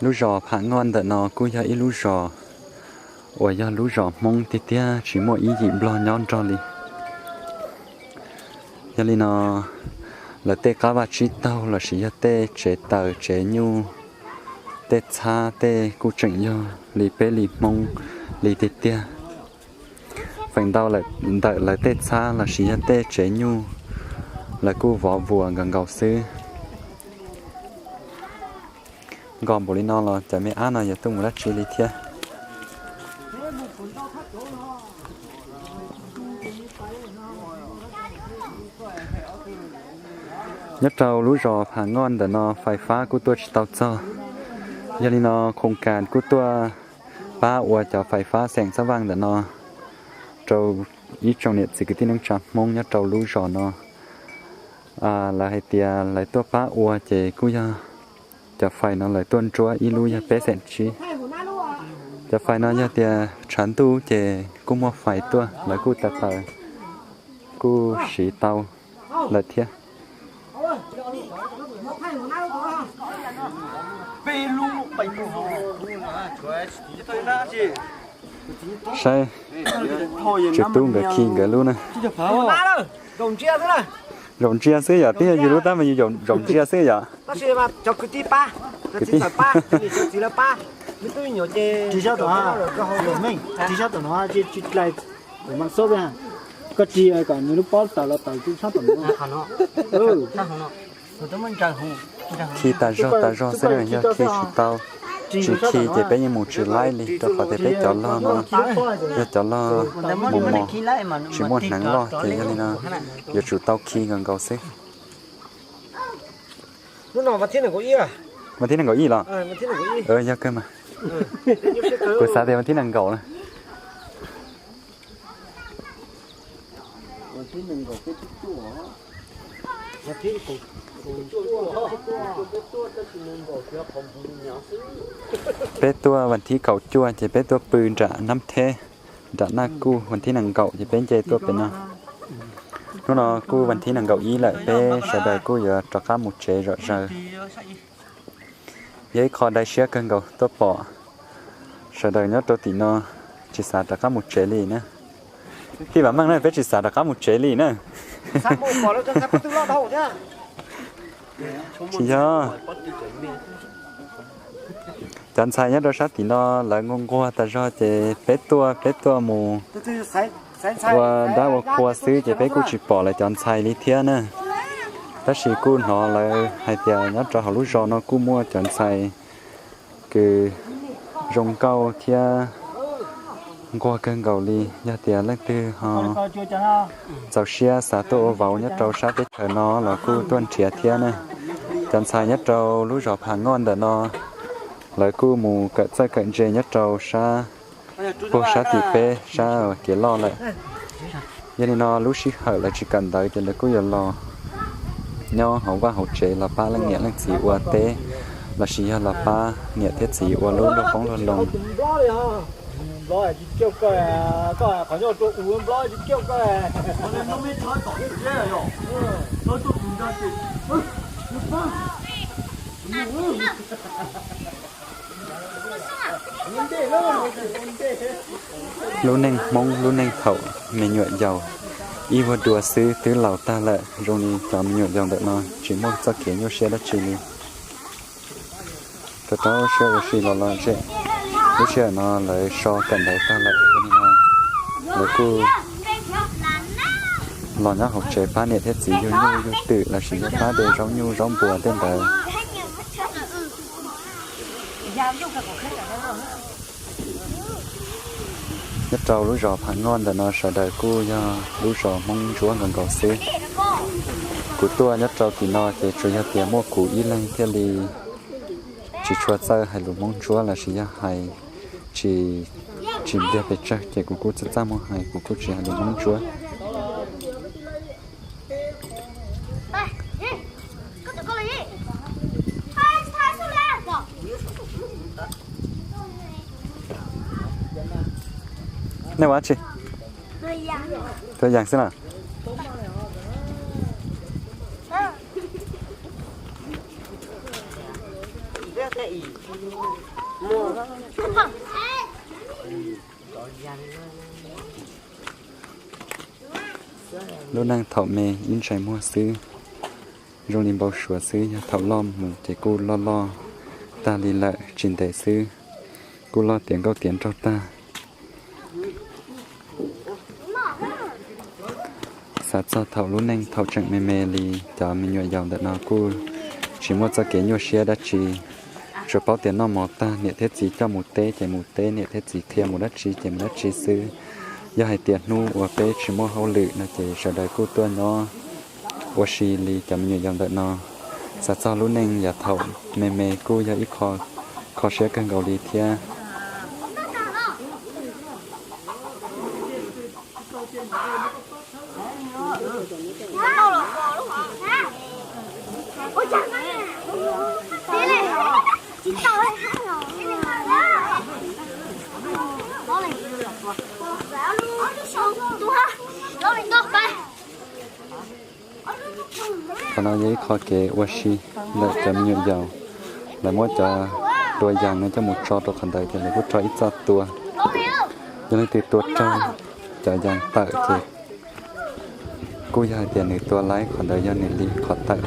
Lub zos Pham Ngoj ntawm no kuj yog ib lub zos uas yog lub zos Hmoob tiag tiag, tsis muaj ib yim Nplog nyob nrog li. Yog li no, lawv tej qab vaj tsib taug lossis yog tej tsev taws tsev nyuj, tej txhab tej kuj tseem yog li peb li Hmoob li tiag tiag. Feem ntau ntawm lawv tej txhab lossis yog tej tsev nyuj, lawv kuj vov vuas nkaus nkaus xwb. Nkaus npaum li no los cov me ab no yuav tuaj mus dab tsi li thiab? Nyob rau lub zos Pham Ngoj ntawm no fais fab kuj tuaj tsis tau txog. Yog li no, khoo kas kuj tuaj pab ua cov fais fab xeem Xab Vaj ntawm no rau ib tsoom niam txiv kwv tij neej tsa Hmoob nyob rau lub zos no. Lawv hais tias lawv tuaj pab ua ces kuj yog cov fais no lawv tuaj nruab ib lub yog peb xeem tsib. Cov fais no yog tias tshav ntuj ces kuj muaj fais tuaj, lawv kuj tawv tawv, kuj siv tau lawm thiab. Saib, tswv tub nkawd khi nkawd lub na. Zaum ntsia xwb yom, twb yog yus lub tab mas yus zaum ntsia xwb yom. Kwv tij, koj ris kom nws lub pob tawm los tawm sab tom no. Khi tas zog tas zog xwb na, yog khi tsis tau, tsis khi ces peb yeej mus tsis laib li, rau qhov tias peb cov log no yog cov log mos mos, tsis muaj hneev loj ces yog li no yuav tsum tau khi nkaus nkaus xwb. Vas thib nees nkaum ib los? Yog kawg mas. Kuv xav tias vas thib nees nkaum na. Peb tuaj vas thib kaum cuaj ces peb tuaj pw nram Nab Theb, nram Naj Kuj, vas thib nees nkaum ces peb nce tuaj pem no. Hnub no kuj vas thib nees nkaum ib lawm, peb sawv daws kuj yuav rov qab mus tsev zom zaws. Yog ib qho dai siab kawg nkaus tuaj pom sawv daws nyob rau tim no tsis xav rov qab mus tsev li na. Tij Vam Meej na, peb tsis xav rov qab mus tsev li na. Tsis yog, cov ntxhais nyob rau sab tim no lawv nquag nquag tas zog ces peb tuaj, peb tuaj mus ua dab ua qhua xwb ces peb kuj tsis pom lawv cov ntxhais li thiab na. Tab sis kuj hnov lawv hais tias nyob rau hauv lub zos no kuj muaj cov ntxhais kws zoo nkauj thiab nquag kawg nkaus li. Yog tias leej twg ho txaus siab xav tuaj ua vauv nyob rau sab teb chaws no los kuj tuaj nrhiav thiab na. Cov ntxhais nyob rau lub zos Pham Ngoj ntawm no lawv kuj mus kawm txawj kawm ntse nyob rau sab, puag sab tim peb sab kev loj lawm. Yog li no lub sij hawm lawv tsis kawm ntawv ces lawv kuj yuav los nyob hauv vaj hauv tsev los pab leej niam leej txiv ua teb lossis yog los pab niam thiab txiv ua lub luag qoob luag loo. Lub neej Hmoob lub neej thaum me nyuam yaus ib vuag dua xwb twb laus tag lawm. Zoo li cov me nyuam yaus ntawm no tsis muaj txoj kev nyuaj siab dab tsi li. Rau rau siab ua si los los zem. Lub sij hawm no lawv so kawm ntawv tag lawm, yog li no lawv kuj los nyob hauv tsev pab niam thiab txiv yug nyuj yug twm lossis yog pab de zaub nyuj zaub npua tej ntawd. Nyob rau lub zos Pham Ngoj ntawm no sawv daws kuj yog lub zos Hmoob Ntsuab nkaus nkaus xwb. Kuv tuaj nyob rau tim no ces tsuas yog tias muaj kuv ib leeg thiaj li tsis tshua txawj hais lus Hmoob Ntsuab lossis yog hais tsis, tsis npliag pes tsawg ces kuv kuj txaj txaj muag hais, kuv kuj tsis hais lus Hmoob Ntsuab. Nej ua dab tsi? Tua yas xwb na. Lub neej thaum me ib ntsais muag xwb, zoo li npau suav xwb, yog thaum loj mus ces kuj loj loj tag li lawm, tsis ntev xwb kuj loj tiav nkauj tiav nraug tag. Xav txog thaum lub neej thaum tseem me me li, cov me nyuam yaus ntawm no kuj tsis muaj txoj kev nyuaj siab dab tsi, tsuas paub tias noj mov tag niam thiab txiv coj mus teb ces mus teb, niam thiab txiv qhia mus dab tsi ces mus dab tsi xwb. Yog hais tias hnub uas peb tsis muaj hauj lwm no ces sawv daws kuj tuaj nyob ua si li cov me nyuam yaus ntawm no. Xav txog lub neej yav thaum me me kuj yog ib qho kho siab kawg nkaus li thiab. Qhov no yog ib qho kev ua si ntawm cov me nyuam yaus. Lawv muab cov tua yas no coj mus tso rau qhov ntawd ces lawv kuj tso ib txoj tua. Yog leej twg tua raug cov yas tawm ces kuj yog hais tias nws tua laib qhov ntawd yog nws li qhov tawm.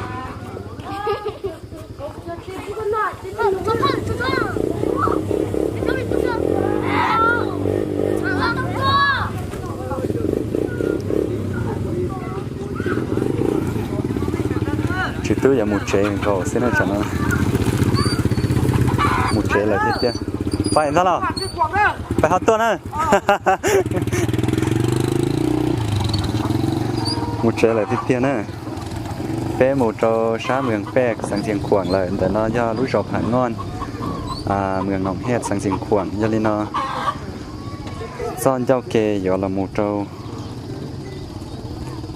Tsis tub yuav mus tsev nkaus xwb na tsam no. Mus tsev lawm tiag tiag. Pais ntag los? Pais ho tuaj na. Mus tsev lawm tiag tiag na. Peb mus rau sab Mws Pej xeev Xiav Khuam lawm, ntawm no yog lub zos Pham Noj, Mws Noom Hej xeev Xiav Khuam. Yog li no txoj ncauj ke yuav los mus rau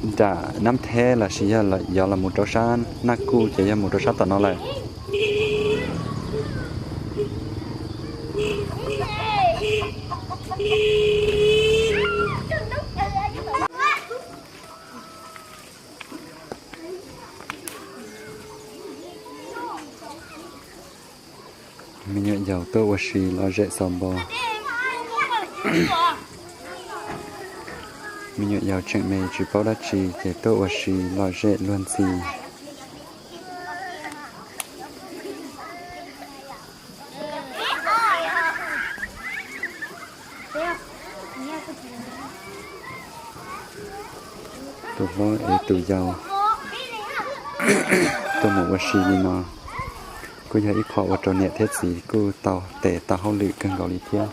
nram Nab Theb los sis yog yuav los mus rau sab Naj Kuj ces yog mus rau sab tom no lawm. Me nyuam yaus tuaj ua si lom zem xaus npo. Me nyuam yaus tseem me tsis paub dab tsi ces tuaj ua si lom zem luag ntxhi. Tus hlob ev tus yau tuaj mus ua si li no kuj yog ib qho ua rau niam thiab txiv kuj tau tes tau hauj lwm kawg nkaus li thiab.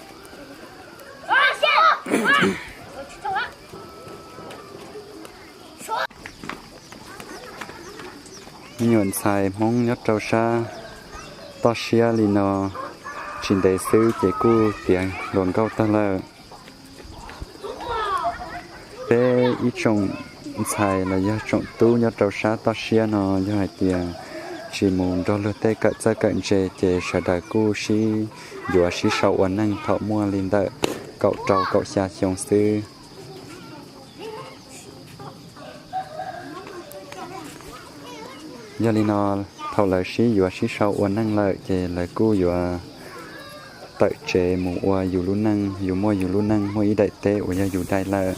Me nyuam ntxhais Hmoob nyob rau sab toj siab li no tsis ntev xwb ces kuj tiav hluas nkauj tag lawm. Peb ib tsoom ntxhais los yog tsoom tub nyob rau sab toj siab no yog hais tias tsis mus nrog luag tej kawm txawj kawm ntse ces sawv daws kuj sib yuav sib sau ua neej thaum muaj li ntawm kaum rau kaum xya xyoo xwb. Yog li no, thaum lawv sib yuav sib sau ua neej lawm ces lawv kuj yuav tawm tsev mus ua yus lub neej, yus muaj yus lub neej, muaj ib daim teb uas yog yus daim lawm.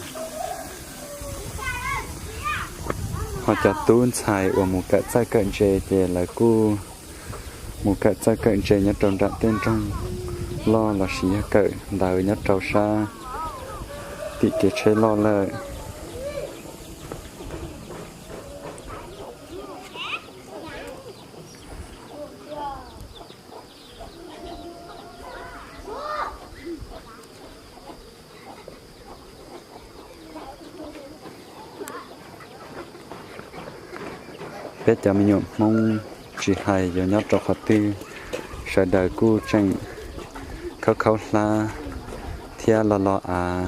Ho cov tub ntxhais uas mus kawm txawj kawm ntse ces lawv kuj mus kawm txawj kawm ntse nyob rau nram tej nroog loj los sis yog kawm ntawv nyob rau sab tim kev tsheb loj lawm. Peb cov me nyuam Hmoob tsis hais yuav nyob rau qhov twg, sawv daws kuj tseem khaub khaub hlab thiab lo lo av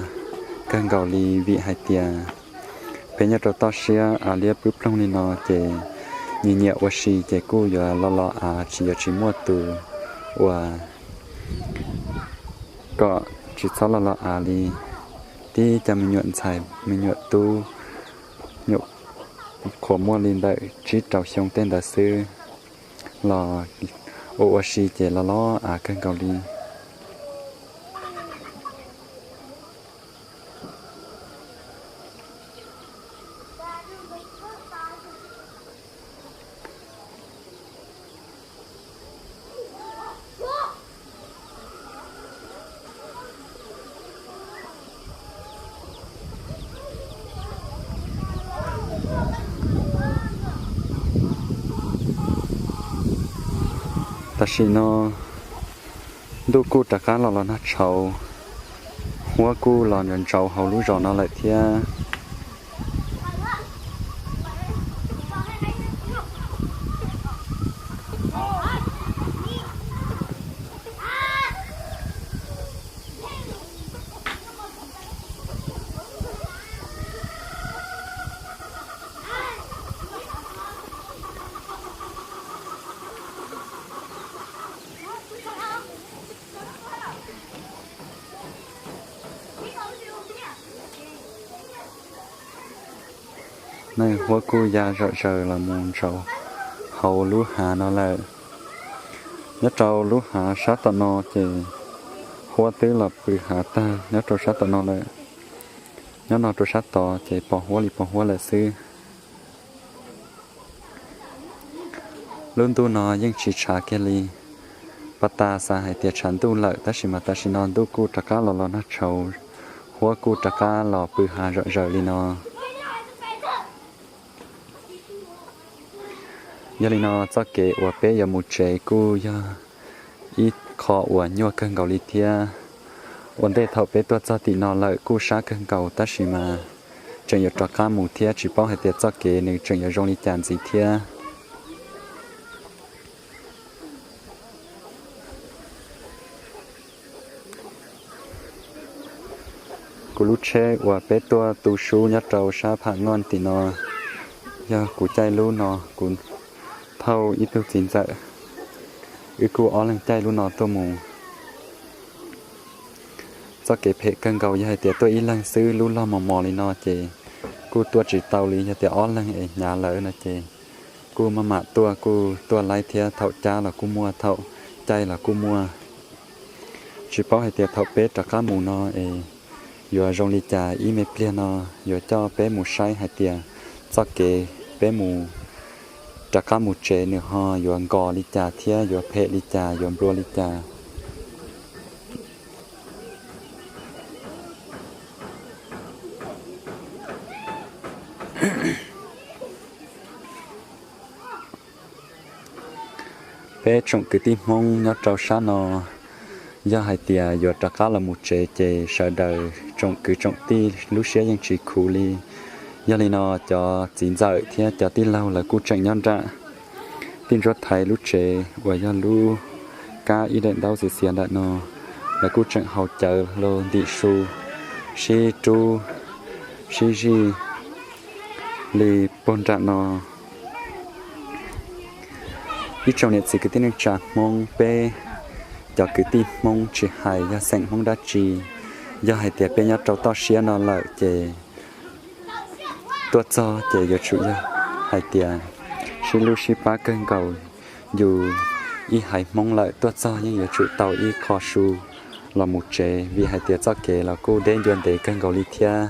kawg nkaus li vim hais tias peb nyob rau toj siab av liab pwb ploog li no ces nyias nyiam ua si ces kuj yuav lo lo av, tsis yuav tsis muaj tus uas kom tsis txhob lo lo av li. Tib cov me nyuam ntxhais me nyuam tub nyuam qhuav muaj li ntawm tsib rau xyoo tej ntawd xwb los Ua ua si ces los los av kawg nkaus li. Tam sim no ntuj kuj rov qab los los nag tshauv, huab kuj los ntsauv ntsauv hauv lub zos no lawm thiab. Neeg huab kuj ya zom zaws los mus ntsauv hauv lub hav no lawm. Nyob rau lub hav sab tom no ces huab twb los pw hav tag nyob rau sab tom no lawm. Nyob no rau sab tod ces pos huab li pos huab lawm xwb. Lub ntuj no yeej tsis tshav kiag li. Pas tas xav hais tias tshav ntuj lawm tab sis mas tam sim no ntuj kuj rov qab los los nag tshauv, huab kuj rov qab los pw hav zom zaws li no. Yog li no txoj kev uas peb yuav mus tsev kuj yog ib qho uas nyuaj kawg nkaus li thiab. Ua ntej thaum peb tuaj txog tim no lawm kuj sab kawg nkaus tab sis mas tseem yuav rov qab mus thiab tsis paub hais tias txoj kev nws tseem yuav zoo li cas ntxiv thiab. Kuv lub tsheb uas peb tuaj tu sub nyob rau sab Pham Ngoj tim no yog kuv caij lub no, kuv thauj ib tug txiv ntxawm, wb kuj ob leeg caij lub no tuaj mus. Txoj kev phem kawg nkaus yog hais tias tuaj ib leeg xwb lub log mos mos li no ces kuj tuaj tsis tau li, yog tias ob leeg es hnyav lawm no ces kuj maj mam tuaj, kuj tuaj laib thiab, thaum cab los kuj muaj, thaum caij los kuj muaj. Tsis paub hais tias thaum peb rov qab mus no es yuav zoo li cas, ib me pliag no yuav coj peb mus saib hais tias txoj kev peb mus rov qab mus tsev nws ho yuav nkos li cas thiab yuav phem li cas, yuav nplua li cas. Peb tsoom kwv tij Hmoob nyob rau sab no, yog hais tias yuav rov qab los mus tsev ces sawv daws tsoom kwv tsoom tij lub siab yeej tsis khuv li. Yog li no cov txiv ntxawm thiab cov tij laug lawv kuj tseem nyob nram tij Ntsuab Thaiv lub tsev uas yog lub kab ib daim ntaub xiav xiav ntawm no, lawv kuj tseem haus cawv los ntim su, sib rub sib zij li puag nram no. Ib tsoom niam txiv kwv tij neej tsa Hmoob, peb cov kwv tij Hmoob tsis hais yog xeem Hmoob dab tsi, yog hais tias peb nyob rau toj siab no lawm ces tuaj txog ces yuav tsum yog hais tias sib hlub sib pab kawg nkaus. Yus ib haiv Hmoob lawm tuaj txog yeej yuav tsum tau ib qho su los mus tsev, vim hais tias txoj kev los kuj deb ncua ntev kawg nkaus li thiab.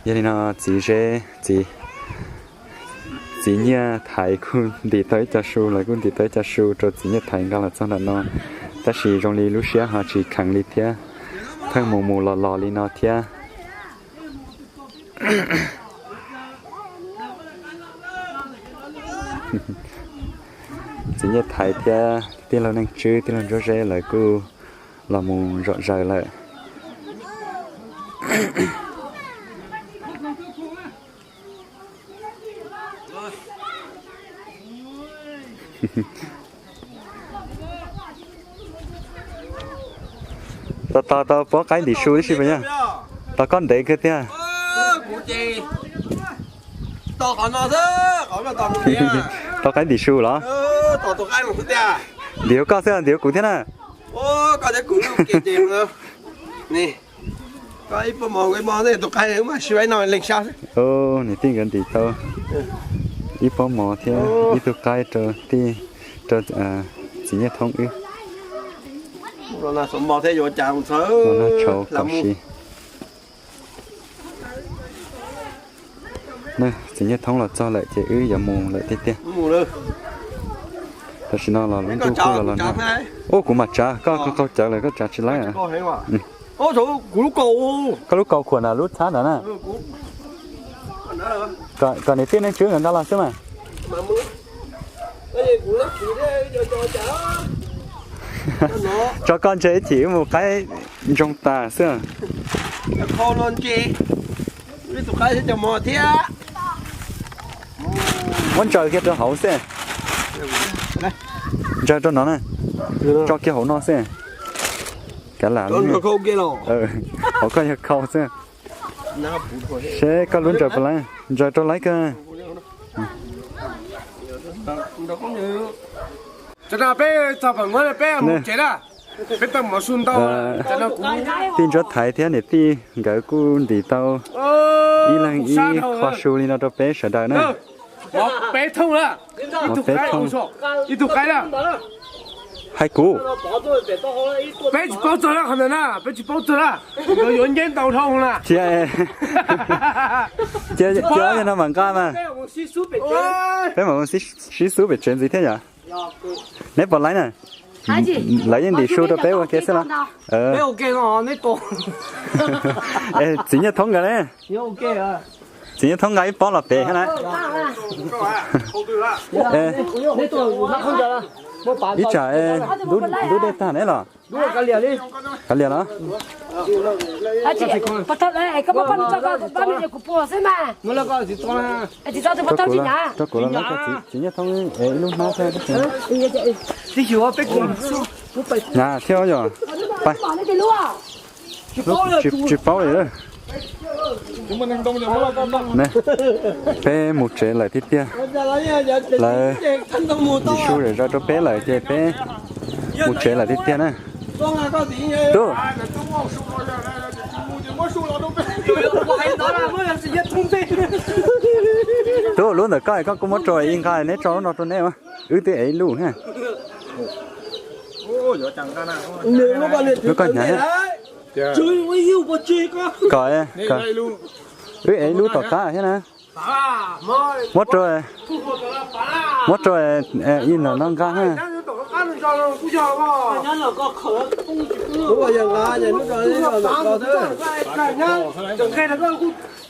Yog li no txiv Zeb, txiv, txiv Nyiaj Thaiv kuj ntim tau ib co su, lawv kuj ntim tau ib co su rau txiv Nyiaj Thaiv nqa los txog ntawm no, tab sis zoo li lub siab ho tsis kheev li thiab, pheej mus mus los los li no thiab. Txiv Nyiaj Thaiv thiab tij laug Neej Tswb, tij laug Ntsuab Zeb lawv kuj los mus zom zaws lawm. Tos tos tau pob qaib ntim su tib si puas yog? Tos koj ntev kawg tiag. Tos qaib ntim su los? Ntim hauv koj xwb ntim hauv kuv thiab na. Niam tij nkawd ntim tau ib pob mov thiab ib tug qaib rau tij Rau txiv Nyiaj Thoob wb. Los nag tshau kom si. Txiv Nyiaj Thoob los txog lawm ces wb yuav mus lawm tiag tiag. Tam sim no los lub ntuj kuj los los nag. Ub, kuv mam tsav, koj qaug cawv lawm koj tsav tsis laib. Koj lub kaus khuam ntawm lub txhab ntawd na. Kom niam tij neej tswb nkawd nqa los xwb mas. Tso koj ntse ib chim wb mus qaib ntsoog tas xwb. Muab ntsaws kiag rau hauv xwb. Ntsaws rau no na. Tso kiag hauv no xwb. Kav lam, hauv koj yog khau xwb. Seb koj lub ntsaws puas laib, ntsaws rau laib kawg. Peb txog pem Muab peb mus tsev na. Peb tau mov su ntau. Tij Ntsuab Thaiv thiab niam tij nkawd kuj ntim tau ib leeg ib qho su li no rau peb sawv daws na. Mov peb thooj na. Mov peb thooj. Ib tug qaib na. Hais kuv. Peb tsis paub txog qhov ntawd na, peb tsis paub txog na. Yuav nceb ntau dhau na. Cia, cia, cia no mam nqa mas. Peb mam sib xub pem tsev ntxiv thiab yom. Neb puas laib na? Lawv yeej ntim su rau peb ua ke xwb los? Txiv Nyiaj Thoob nkawd ne? Txiv Nyiaj Thoob nqa ib pob los pem thiab na. Ib tsam ntub dej tag ne los? Kav liam los? Rau kuv los, txiv Nyiaj Thoob, ib lub hnab thiab. Nyab thiab yog. Tsis paub li. Peb mus tsev lawm tiag tiag. Lawv ntim su zam zos rau peb lawm ces peb mus tsev lawm tiag tiag na. Tub, tub, lub ntawm koj koj kuj muab rau ib nqa neb tso lub no rau neb, wb twb ev ib lub na. Lub koj hnyav thiab. Kom, kom wb ev ib lub tom qab thiab na. Muab rau, muab rau ib no no nqa na.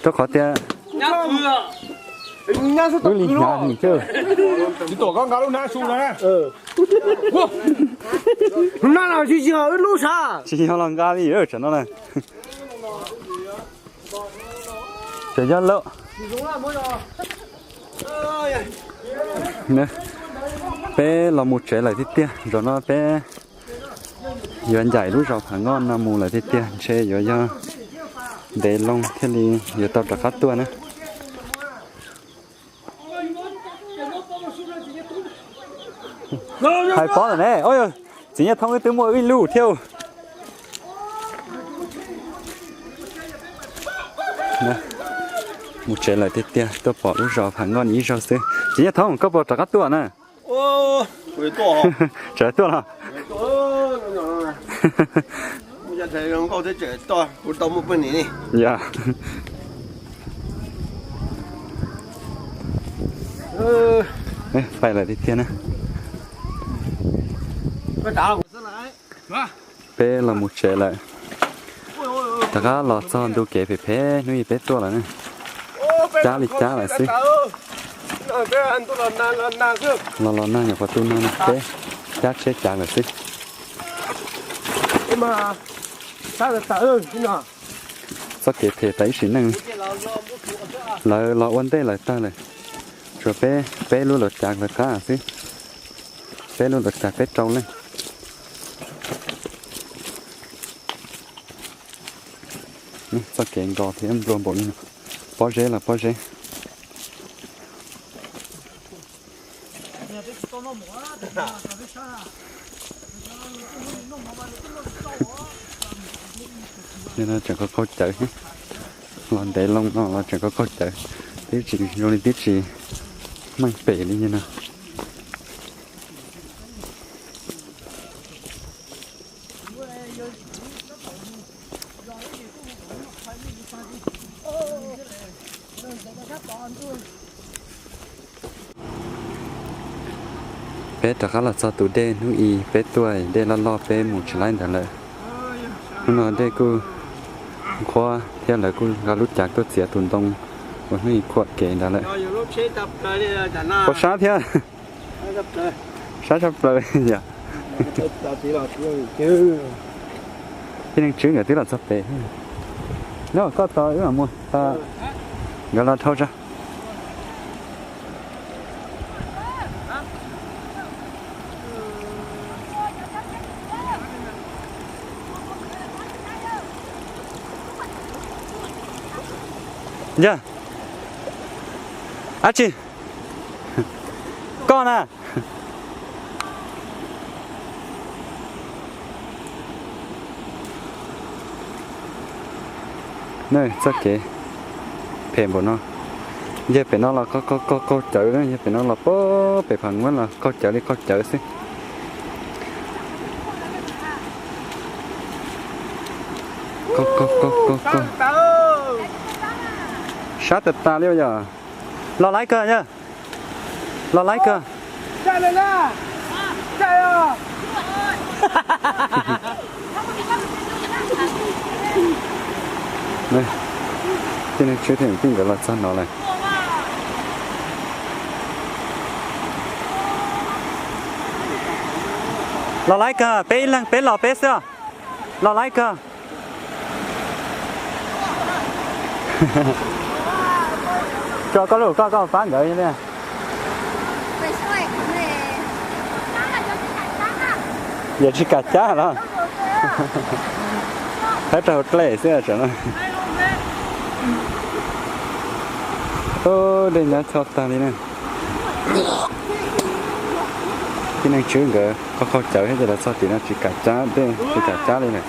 Rau qhov tias wb li hnyav thiab. Tsis yog los nqa li tam no na. Ces yog lawm. Peb los mus tsev lawm tiag tiag, zaum no peb yuav ncaim lub zos Phav Ngoj no mus lawm tiag tiag, ntshe yuav yog ntev loo thiaj li yuav tau rov qab tuaj na. Hais pob lawm ne, txiv Nyiaj Thoob wb twb muaj wb ib lub thiab. Mus tsev lawm tiag tiag, tuaj pom lub zos Phav Ngoj ib zaug xwb. Txiv Nyiaj Thoob, koj puas rov qab tuaj na? Tseem tuaj los? Yog, pais lawm tiag tiag na. Peb los mus tsev lawm. Rov qab los txog ntu kev phem phem hnub ib peb tuaj lawm na. Cab li cab lawm xwb. Los los nag nyuam qhuav tu no na, peb cab tsheb cav lawm xwb. Txoj kev phem tas ib sim neej li. Lawv los ua ntej lawm tag lawm. Tsuas peb, peb lub luv cav lawv qab xwb. Peb lub luv cav peb rau leej. Txoj kev nkos thiab nplua npaum li no. Pob zeb los pob zeb. Nim no tseem qaug qaug cawv, los ntev loo no los tseem qaug qaug cawv, twb tsis zoo li, twb tsis meej pem li no. Peb rov qab los txog tus dej hnub i peb tuaj, dej loj loj peb mus tsis laib ntawd lawm. Hnub no dej kuj qhuav thiab lawv kuj nqa lub cav tuaj txiav tus ntoo uas hnub i khuam kev ntawd lawm. Puas sab thiab? Sab tshaj plaws yom. Tij Neej Tswb nkawd twb los txog pem. Nyob koj tos wb mam mus, nkawd los dhau tso. Yog dab tsi? Koj na. Txoj kev phem npaum no. Yog pem no los qaug qaug cawv, yog pem no los pem phav muab los qaug cawv li qaug cawv xwb. Sab tas tas li yog. Los laib kawg yog. Los laib kawg. Tij Neej Tswb thiab tij nkawd los txog no lawm. Los laib kawg, peb ib leeg peb los peb xwb. Los laib kawg. Tso koj lub koj, koj pab nkawd li. Yog tsis kam cab los? Thawb rau hauv dlej xwb tam no. Ub, dej nyab txhoj tag li na. Tij Neej Tswb nkawd qaug qaug cawv thiab ces lawv txog tim no tsis kam cab dej, tsis kam cab li lawm.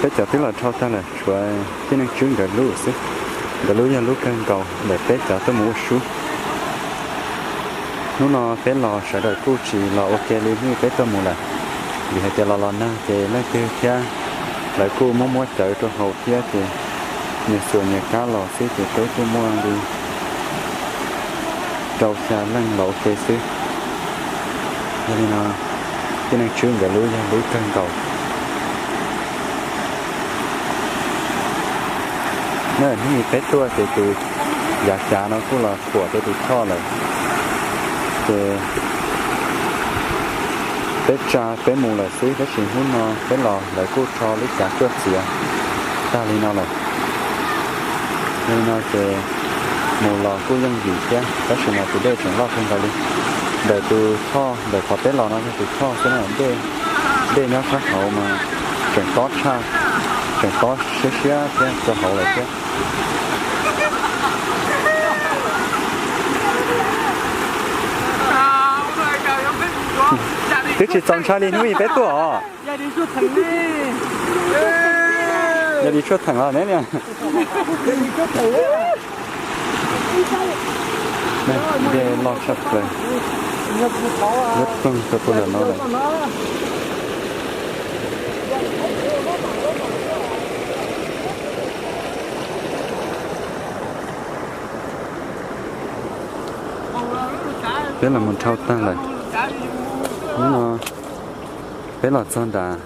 Peb cov twb los dhau tag lawm, tshuav Tij Neej Tswb nkawd lub xwb. Nkawd lub yog lub kawg nkaus ntawm peb cov tuaj mus ua sub. Hnub no peb los sawv daws kuj tsis los ua ke li hnub peb tuaj mus lawm, vim hais tias los los nag ces leej twg thiab lawv kuj muab muab cawv rau hauv thiab ces nyias xuas nyias kab los xwb ces peb kuj muaj li rau xya leej los ua ke xwb. Yog li no, Tij Neej Tswb nkawd lub yog lub kawg nkaus. Hnub i peb tuaj ces tus yav cav no kuj los khuam rau tus choj lawm, ces peb tsa peb mus lawm xwb, tab sis hnub no peb los lawv kuj rho lub cav tuaj txiav tag li no lawm. Yog li no ces mus los kuj yooj yim thiab, tab sis mas tus dej tseem loj kawg nkaus li. Ntawm tus choj, ntawm qhov peb los no yog tus choj xwb na, dej nyob sab hauv mas tseem tob tshaj, tseem tob siab siab thiab rau hauv lawm thiab. Twb tsis txaus ntshai li hnub i peb tuaj os. Yog li tshuaj theem los ne niam. Dej loj tshaj plaws, liab ploog rau puag nram no lawm. Peb los mus dhau tag lawm. Hnub no peb los txog nram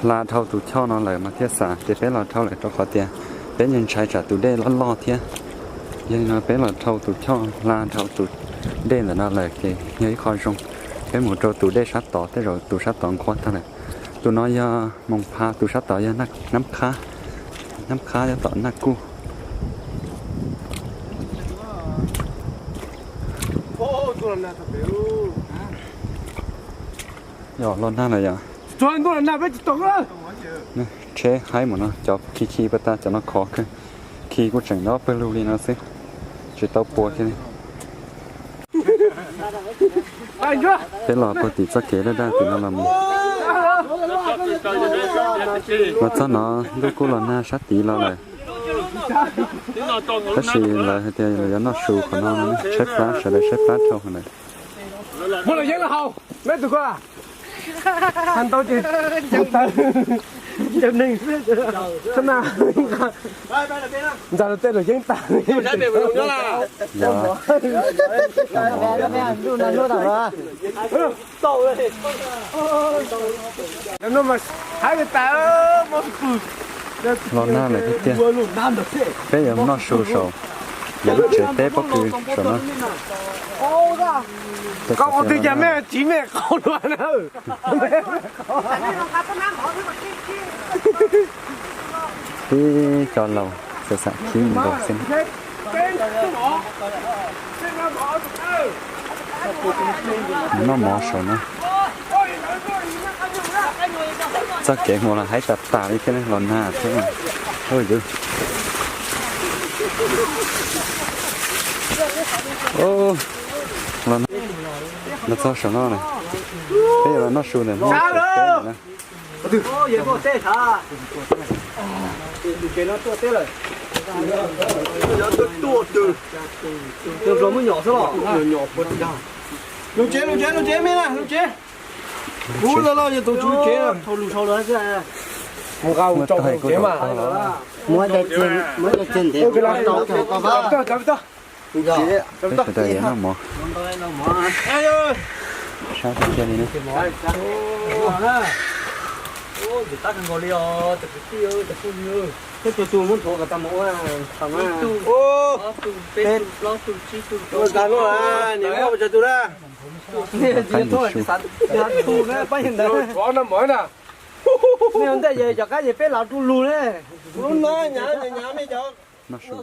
hla dhau tus choj no lawm mas thiaj xav ces peb los dhau lawm rau qhov tias peb ntshai tsam tus dej loj loj thiab. Yog li no peb los dhau tus choj hla dhau tus dej ntawm no lawm ces yog ib qho zoo. Peb mus rau tus dej sab tod, tej zaum tus sab tod nqhuab tag lawm. Tus no yog Moos Pha, tus sab tod yog Nab Qhab, Nab Qhab nyob tom Naj Kuj. Yog los nag lawm yom. Tsheb haib mus no cov khi khi pas tas cov no khov kawg, khi kuj tseem nyob pawg lug li no xwb, tsis tau puas kiag li. Peb los puag tim txoj kev daj daj tim no los mus. Los txog no ntuj kuj los nag sab tid los lawm. Tab sis lawv hais tias lawv yuav noj su qhov no, tshaib plab, sawv daws tshaib plab dhau lawm. Muab luam yeeb los haus, meb tus ko. Thav ntau ces tawv. Ntxaws tej luam yeeb tas. Los nag lawm tiag tiag. Peb yuav noj su saum lub tsev teb pob kws saum no. Koj ua twg cas mej tsis mej qau luaj na. Tib co laus xam xam khib mus nkaus xwb. Noj mov saum no. Txoj kev mus los haib tas tas li thiab, los nag thiab. Los, los txog saum no lawm. Peb yuav los noj su ntawm no. Lug tsev, lug tsev, lug tsev, mej na, lug tsev. Kuv los los yog tus tswv tsev. Mus nqa mus rau tsev mas. Peb sawv daws yuav noj mov. Sab tiag tiag li na. Qaib ntawm su. Mej ua ntej cov qaib ces peb los rau lug ne. Noj su.